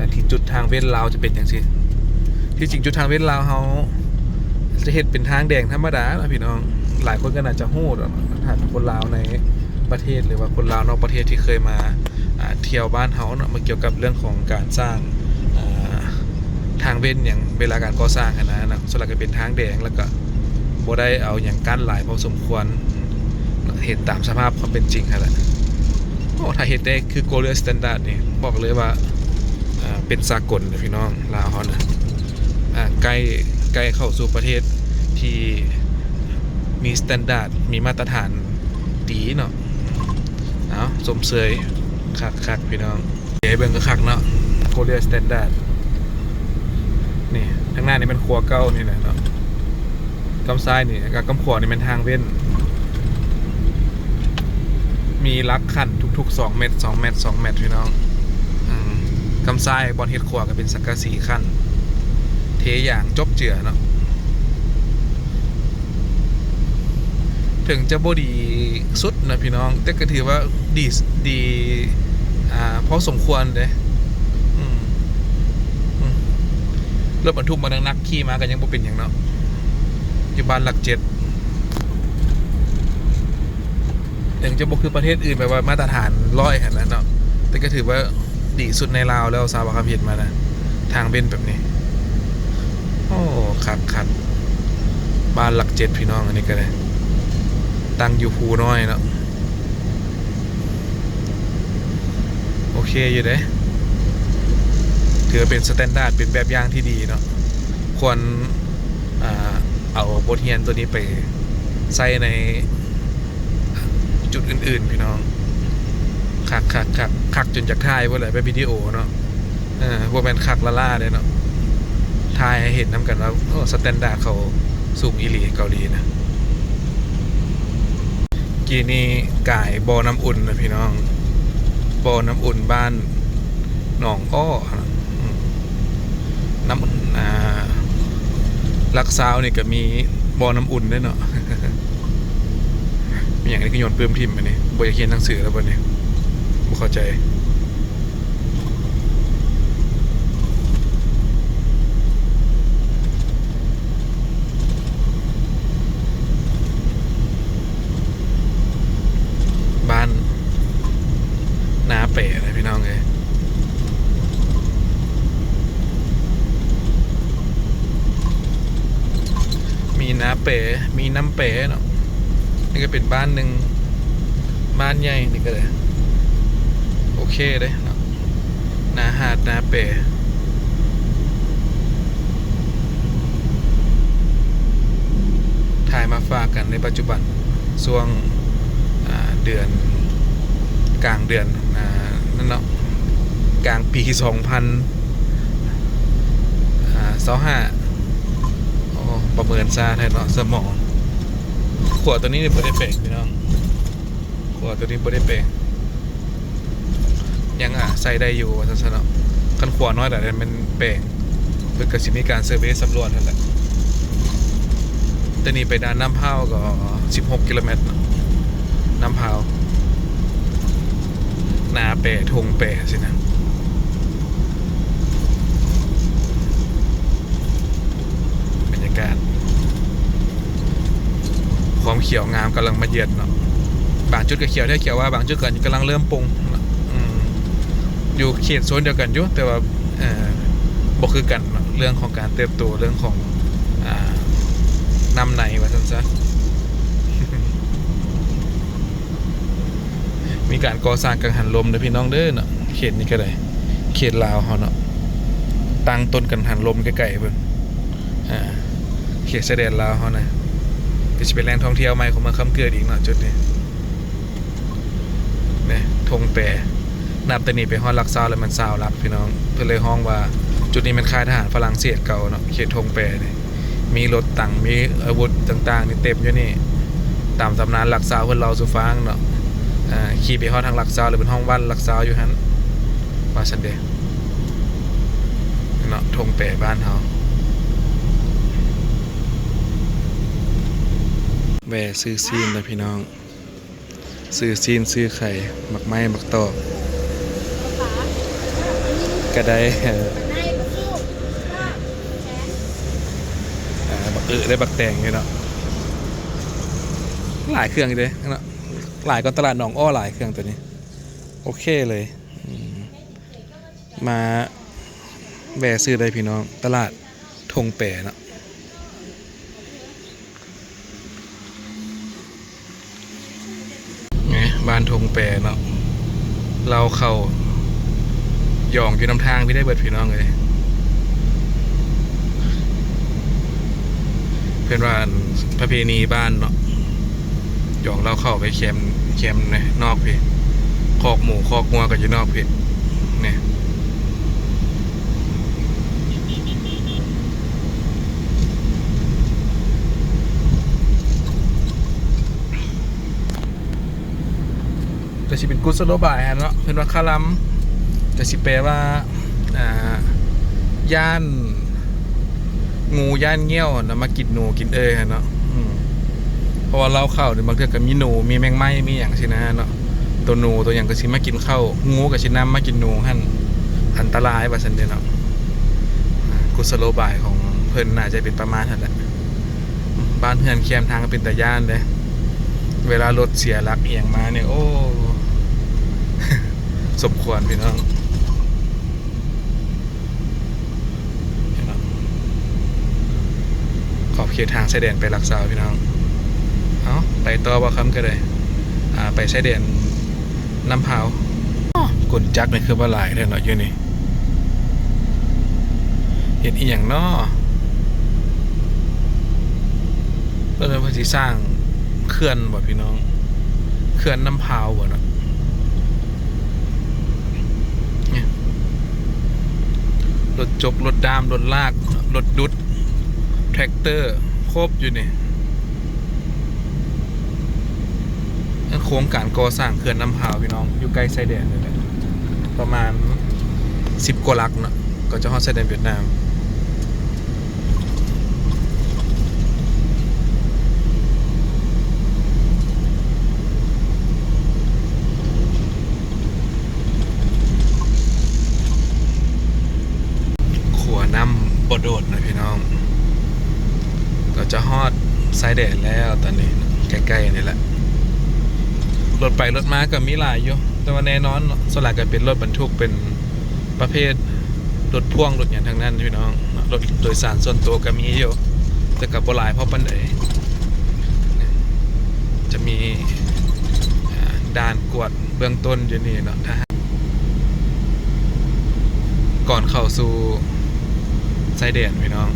ະ, ທີ່ຈຸດທາງເວັ້ນລາວຈະເປັນຈັ່ງຊີ້. ທີ່ຈິງຈຸດທາງເວັ້ນລາວເຮົາຈະເຮັດເປັນທາງແດງທຳມະດາເນາະພີ່ນ້ອງ, ຫຼາຍຄົນກໍໜ້າຈະຮູ້ດອກເນາະ, ຖ້າເປັນຄົນລາວໃນປະເທດ ຫຼືວ່າຄົນລາວນອກປະເທດທີ່ເຄີຍມາ ອ່າ ທ່ຽວບ້ານເຮົາເນາະ, ມາກ່ຽວກັບເລື່ອງຂອງການສ້າງ ອ່າ ທາງເວັ້ນຫຍັງເວລາການກໍ່ສ້າງຫັ້ນນະເນາະ, ສ່ວນຫຼາຍກໍເປັນທາງແດງ ແລ້ວກໍບໍ່ໄດ້ເອົາຫຍັງກັ້ນຫຼາຍພໍສົມຄວນເນາະ, ເຮັດຕາມສະພາບຄວາມເປັນຈິງຫັ້ນແຫຼະ. ໂອ້ ຖ້າເຮັດໄດ້ຄື Korea Standard ນີ້ ບອກເລີຍວ່າ ອ່າ ເປັນສາກົນເດີພີ່ນ້ອງ, ລາວເຮົານະ ອ່າ ໃກ້ ໃກ້ເຂົ້າສູ່ປະເທດທີ່ມີ standard ມີມາດຕະຖານດີເນາະ. ເອົາ ຊົມເຊີຍຄັກໆ ພີ່ນ້ອງ. ໃຫ້ເບິ່ງຄັກໆ ເນາະ Korea Standard ນີ້. ທາງໜ້ານີ້ແມ່ນຂົວເກົ່ານີ້ແຫຼະເນາະ, ກ້ຳຊ້າຍນີ້ກັບກ້ຳຂວານີ້ແມ່ນທາງເວັ້ນ, ມີຫຼັກຂັ້ນທຸກໆ ສອງແມັດ ສອງແມັດ ສອງແມັດ ພີ່ນ້ອງ. ອືມ ກ້ຳຊ້າຍບ່ອນເຮັດຂົວກໍເປັນສັງກະສີຂັ້ນ, ເທຢາງຈົບເຈືອເນາະ. ເຖິງຈະບໍ່ດີສຸດນະພີ່ນ້ອງ ແຕ່ກໍຖືວ່າດີ ດີ ອ່າ ພໍສົມຄວນເດ້. ອືມ ອືມ ລົດບັນທຸກມາໜັກໆ ຂີ່ມາກໍຍັງບໍ່ເປັນຫຍັງເນາະ, ຢູ່ບ້ານຫຼັກເຈັດ. ເຖິງຈະບໍ່ຄືປະເທດອື່ນ ແບບວ່າມາດຕະຖານຮ້ອຍຫັ້ນນະເນາະ, ແຕ່ກໍຖືວ່າດີສຸດໃນລາວແລ້ວ ສາວວ່າຄຳເຮັດມານະ ທາງເວັ້ນແບບນີ້. ໂອ້ ຄັກໆ ບ້ານຫຼັກເຈັດ ພີ່ນ້ອງ, ອັນນີ້ກໍໄດ້ຕັ້ງຢູ່ພູນ້ອຍເນາະ. ໂອເຄຢູ່ເດ້, ຖືວ່າເປັນສະແຕນດາດ ເປັນແບບຢ່າງທີ່ດີເນາະ, ຄວນ ອ່າ ເອົາບົດຮຽນໂຕນີ້ໄປໃຊ້ໃນຈຸດອື່ນໆ ພີ່ນ້ອງ. ຄັກໆໆ ຄັກຈົນຢາກຖ່າຍພຸ້ນແຫຼະ ແບບວິດີໂອເນາະ. ເອີ ບໍ່ແມ່ນຄັກລ້າໆເດ້ເນາະ, ຖ່າຍໃຫ້ເຫັນນຳກັນວ່າ ໂອ້ ສະແຕນດາດເຂົາສູງອີ່ຫຼີ ເກົາຫຼີນະ. ກີ້ນີ້ກາຍບໍ່ນ້ຳອຸ່ນນະພີ່ນ້ອງ, ບໍ່ນ້ຳອຸ່ນບ້ານໜອງອ້ອນະ. ອືມ ນ້ຳ ອ່າ ຫຼັກຊາວນີ້ກໍມີບໍ່ນ້ຳອຸ່ນເດ້ເນາະ. ມີຫຍັງນີ້ຄືໂຍນປຶ້ມຖິ້ມອັນນີ້, ບໍ່ຢາກຮຽນໜັງສືແລ້ວບັດນີ້, ບໍ່ເຂົ້າໃຈ. ບ້ານນາແປນະພີ່ນ້ອງເອີຍ, ມີນາແປ ມີນ້ຳແປເນາະ. ນີ້ກໍເປັນບ້ານໜຶ່ງ ບ້ານໃຫຍ່ນີ້ກໍໄດ້ ໂອເຄເດ້ເນາະ. ນາຫາດນາແປ ຖ່າຍມາຝາກກັນໃນປັດຈຸບັນ ຊ່ວງ ອ່າ ເດືອນ ກາງເດືອນ ອ່າ ນັ້ນເນາະ, ກາງປີສອງພັນ ອ່າ ຊາວຫ້າ. ໂອ້ ປະເມີນຊ້າແທ້ເນາະສະໝອງ. ຂົວໂຕນີ້ບໍ່ໄດ້ແປງພີ່ນ້ອງ, ຂົວໂຕນີ້ບໍ່ໄດ້ແປງ. ຍັງ ອ່າ ໃຊ້ໄດ້ຢູ່ວ່າຊັ້ນຊະເນາະ. ຄັນຂົວນ້ອຍຫຼາຍແມ່ນແປງ, ເພິ່ນກໍຊິມີການເຊີເວສຳຫຼວດຫັ້ນແຫຼະ. ແຕ່ນີ້ໄປດ່ານນ້ຳພ້າວກໍສິບຫົກກິໂລແມັດເນາະ, ນ້ຳພ້າວ ນາແປ ທົ່ງແປຊີ້ນະ. ບັນຍາກາດ ຄວາມຂຽວງາມກຳລັງມາເຍືອນເນາະ. ບາງຈຸດກໍຂຽວແທ້ຂຽວວ່າ, ບາງຈຸດກໍກຳລັງເລີ່ມປົ່ງເນາະ. ອືມ ຢູ່ເຂດໂຊນດຽວກັນຢູ່, ແຕ່ວ່າ ເອີ່ ເ ບໍ່ຄືກັນເນາະ ເລື່ອງຂອງການເຕີບໂຕ ເລື່ອງຂອງ ອ່າ ນ້ຳໃນວ່າຊັ້ນຊະ. ມີການກໍ່ສ້າງກັງຫັນລົມເດີພີ່ນ້ອງເດີເນາະ ເຂດນີ້ກໍໄດ້ ເຂດລາວເຮົາເນາະ ຕັ້ງຕົ້ນກັງຫັນລົມໃກ້ໆພຸ້ນ ອ່າ ເຂດຊາຍແດນລາວເຮົານະ ກໍຊິເປັນແຫຼ່ງທ່ອງທ່ຽວໃໝ່ຂອງເມືອງຄຳເກີດອີກເນາະ ຈຸດນີ້. ນີ້ ທົ່ງແປ ນັບແຕ່ນີ້ໄປຮອດຫຼັກຊາວແລ້ວແມ່ນຊາວຫຼັກພີ່ນ້ອງ ເພິ່ນເລີຍຮ້ອງວ່າຈຸດນີ້ແມ່ນຄ້າຍທະຫານຝຣັ່ງເສດເກົ່າເນາະ ເຂດທົ່ງແປນີ້ ມີລົດຖັງ ມີອາວຸດຕ່າງໆນີ້ເຕັມຢູ່ນີ້ ຕາມຕຳນານຫຼັກຊາວເພິ່ນເລົ່າສູ່ຟັງເນາະ. ອ່າ ຂີ່ໄປຮອດທາງຫຼັກຊາວ ຫຼືເພິ່ນຮ້ອງບ້ານຫຼັກຊາວຢູ່ຫັ້ນ ວ່າຊັ້ນເດເນາະ ທົ່ງແປບ້ານເຮົາ. ແວ່ຊື້ຊີ້ນເດີພີ່ນ້ອງ. ຊື້ຊີ້ນຊື້ໄຂ່ ໝາກໄມ້ໝາກຕອກກໍໄດ້ ເອີ ອ່າ ບັກອຶໄດ້ບັກແຕງຢູ່ເນາະ ຫຼາຍເຄື່ອງຢູ່ເດ້ເນາະ ຫຼາຍກວ່າຕະຫຼາດໜອງອ້ອຫຼາຍເຄື່ອງໂຕນີ້ ໂອເຄເລີຍ. ອືມ ມາແວ່ຊື້ໄດ້ພີ່ນ້ອງ ຕະຫຼາດທົ່ງແປເນາະ. ນີ້ ບ້ານທົ່ງແປເນາະ ເລົ້າເຂົ້າຢອງຢູ່ນຳທາງນີ້ໄດ້ເບິດພີ່ນ້ອງເອີຍ. ເພິ່ນວ່າ ອັນ ປະເພນີບ້ານເນາະ ຢອງເລົ້າເຂົ້າໄປແຄມ ແຄມນອກພີ້ ຄອກໝູຄອກງົວກໍຢູ່ນອກພີ້ ນີ້. ກໍຊິເປັນກຸສໂລບາຍຫັ້ນເນາະ ເພິ່ນວ່າຄາລຳ ກໍຊິແປວ່າ ອ່າ ຢ້ານ ງູຢ້ານງຽວຫັ້ນນະ ມາກິນໜູກິນເອີຍຫັ້ນເນາະ. ອືມ ເພາະວ່າເລົ້າເຂົ້ານີ້ ບາງເທື່ອກໍມີໜູ ມີແມງໄມ້ ມີຫຍັງຊີ້ນະເນາະ ໂຕໜູໂຕຫຍັງກໍຊິມາກິນເຂົ້າ ງູກໍຊິນຳມາກິນໜູຫັ້ນ ອັນຕະລາຍວ່າຊັ້ນເດເນາະ. ອາ ກຸສໂລບາຍຂອງເພິ່ນໜ້າຈະເປັນປະມານຫັ້ນແຫຼະ. ບ້ານເຮືອນແຄມທາງກໍເປັນຕາຢ້ານເດ້ ເວລາລົດເສຍຫຼັກອີ່ຫຍັງມານີ້ ໂອ້ ສົມຄວນພີ່ນ້ອງ. ເຫັນເນາະ ຂອບເຂດທາງຊາຍແດນໄປຫຼັກຊາວພີ່ນ້ອງ. ເອົ້າ ໄປຕໍ່ບໍ່ຄຳກໍໄດ້ ອ່າ ໄປຊາຍແດນນ້ຳພາວ. ກົ້ ກົນຈັກນີ້ຄືວ່າຫຼາຍແທ້ເນາະຢູ່ນີ້ ເຮັດອີ່ຫຍັງເນາະ? ເພິ່ນວ່າເພິ່ນຊິສ້າງເຂື່ອນບໍ່ພີ່ນ້ອງ? ເຂື່ອນນ້ຳພາວບໍ່ເນາະ? ນີ້ ລົດຈົກ ລົດດ້າມ ລົດລາກ ລົດດຸດ ແທຣັກເຕີ ຄົບຢູ່ນີ້. ໂຄງການກໍ່ສ້າງເຂື່ອນນ້ຳພາວພີ່ນ້ອງ ຢູ່ໃກ້ຊາຍແດນນີ້ແຫຼະ ປະມານສິບກວ່າຫຼັກເນາະ ກໍຈະຮອດຊາຍແດນຫວຽດນາມ. ຂົວນ້ຳບໍ່ໂດດນະພີ່ນ້ອງ ກໍຈະຮອດຊາຍແດນແລ້ວຕອນນີ້ ໃກ້ໆນີ້ແຫຼະ. ລົດໄປລົດມາກໍມີຫຼາຍຢູ່ ແຕ່ວ່າແນ່ນອນເນາະ ສ່ວນຫຼາຍກໍເປັນລົດບັນທຸກ ເປັນ ປະເພດລົດພ່ວງລົດຫຍັງທັງນັ້ນພີ່ນ້ອງເນາະ. ລົດໂດຍສານສ່ວນຕົວກໍມີຢູ່ ແຕ່ກໍບໍ່ຫຼາຍພໍປານໃດ. ຈະມີ ອ່າ ດ່ານກວດເບື້ອງຕົ້ນຢູ່ນີ້ເນາະ ຖ້າຫາກ ກ່ອນເຂົ້າສູ່ຊາຍແດນພີ່ນ້ອງ.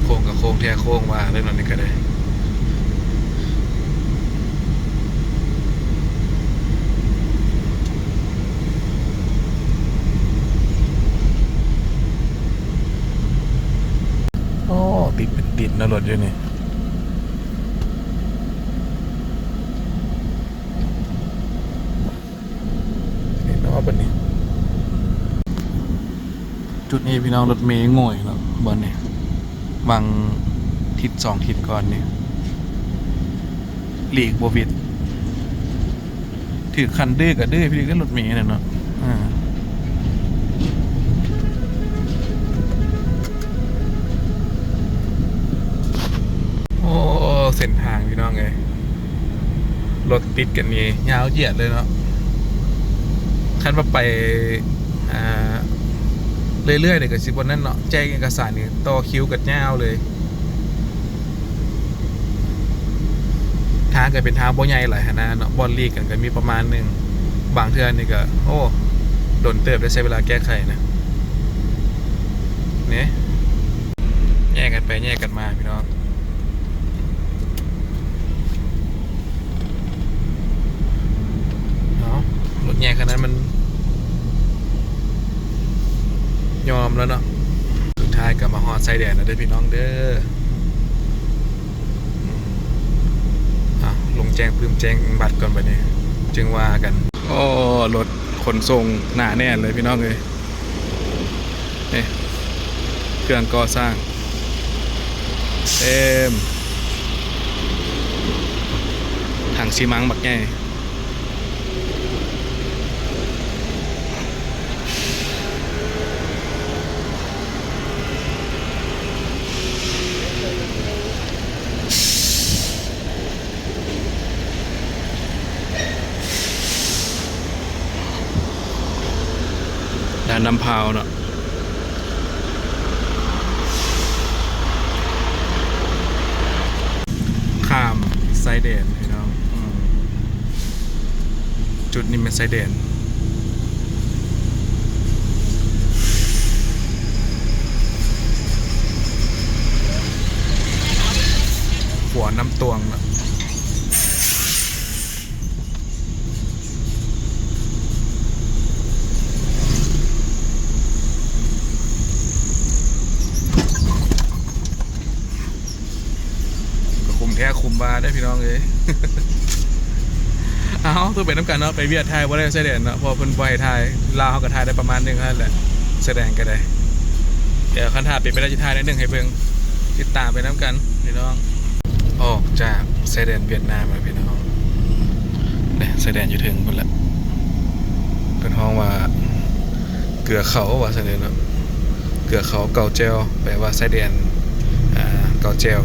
ໂຄ້ງກໍໂຄ້ງແທ້ໂຄ້ງວ່າເລີຍເນາະ ນີ້ກໍໄດ້. ໂອ້ ຕິດເປັນຕິດເນາະ ລົດຢູ່ນີ້ ເຫັນເນາະບັດນີ້. ຈຸດນີ້ພີ່ນ້ອງ ລົດເມງ່ອຍເນາະ ບ່ອນນີ້ ຫວ່າງທິດສອງທິດກ່ອນນີ້ ຫຼີກບໍ່ຫວິດ. ຖືກຄັນດື້ກໍດື້ພີ້ເດ້ ລົດເມນັ້ນເນາະ. ອ່າ ລົດຕິດກັນນີ້ຍາວຢຽດເລີຍເນາະ. ຄັນວ່າໄປ ອ່າ ເລື້ອຍໆນີ້ກໍຊິບໍ່ນັ້ນເນາະ, ແຈ້ງເອກະສານນີ້ຕໍ່ຄິວກັນຍາວເລີຍ. ທາງກໍເປັນທາງບໍ່ໃຫຍ່ຫຼາຍຫັ້ນນະເນາະ, ບ່ອນຫຼີກກັນກໍມີປະມານໜຶ່ງ. ບາງເທື່ອນີ້ກໍ ໂອ້ ດົນເຕີບໄດ້ໃຊ້ເວລາແກ້ໄຂນະ. ນີ້ ແຍກກັນໄປແຍກກັນມາພີ່ນ້ອງ. ເອົາ ລົດໃຫຍ່ຂະໜາດນັ້ນມັນຍອມແລ້ວເນາະ. ສຸດທ້າຍກໍມາຮອດຊາຍແດນແລ້ວເດີພີ່ນ້ອງເດີ. ອາ ລົງແຈ້ງປຶ້ມແຈ້ງບັດກ່ອນບັດນີ້ ຈຶ່ງວ່າກັນ. ໂອ້ ລົດຂົນສົ່ງໜາແໜ້ນເລີຍພີ່ນ້ອງເອີຍ. ນີ້ ເຄື່ອງກໍ່ສ້າງເຕັມ ຖັງຊີມັງບັກໃຫຍ່. ດ່ານນ້ຳພາວເນາະ ຂ້າມຊາຍແດນພີ່ນ້ອງ. ອືມ ຈຸດນີ້ແມ່ນຊາຍແດນ ຂົວນ້ຳຕວງເນາະ. ກໍຄຸ້ມແທ້ຄຸ້ມວ່າເດ້ພີ່ນ້ອງເອີຍ. ເອົາ ຕ້ອງໄປນຳກັນເນາະ, ໄປຫວຽດຖ່າຍບໍ່ໄດ້ຊາຍແດນເນາະ ເພາະວ່າເພິ່ນບໍ່ໃຫ້ຖ່າຍ. ລາວເຮົາກໍຖ່າຍໄດ້ປະມານໜຶ່ງເທົ່ານັ້ນແຫຼະ ຊາຍແດນກໍໄດ້. ດຽວຄັນຖ້າເປັນໄປໄດ້ ຊິຖ່າຍໜ້ອຍໜຶ່ງໃຫ້ເບິ່ງ, ຕິດຕາມໄປນຳກັນພີ່ນ້ອງ. ອອກຈາກຊາຍແດນຫວຽດນາມແລ້ວພີ່ນ້ອງ. ນີ້ຊາຍແດນຢູ່ເທິງພຸ້ນແຫຼະ, ເພິ່ນຮ້ອງວ່າເກືອເຂົາວ່າຊັ້ນເນາະ, ເກືອເຂົາເກົາແຈ່ວ ແປວ່າຊາຍແດນ ອ່າ ເກົາແຈ່ວ.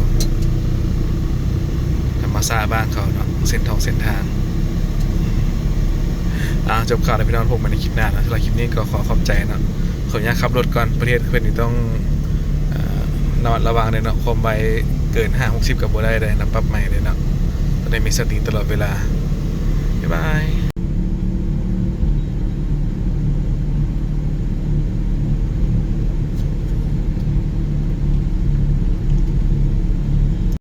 ທຳມະຊາດບ້ານເຂົາເນາະ, ເສັ້ນທອງເສັ້ນທາງ. ອ່າ ຈົບຂ່າວແລ້ວພີ່ນ້ອງ, ພົບກັນໃນຄລິບໜ້າເນາະ. ສຳລັບຄລິບນີ້ກໍຂໍຂອບໃຈເນາະ. ຂໍອະນຸຍາດຂັບລົດກ່ອນ, ປະເທດເພິ່ນນີ້ຕ້ອງ ເອີ ລະມັດລະວັງເດ້ເນາະ, ຄວາມໄວເກີນຫ້າຫົກສິບກໍບໍ່ໄດ້ເດ້, ນຳປັບໃໝເດ້ເນາະ. ຕ້ອງໄດ້ມີສະຕິຕະຫຼອດເວລາ. ບາຍບາຍ.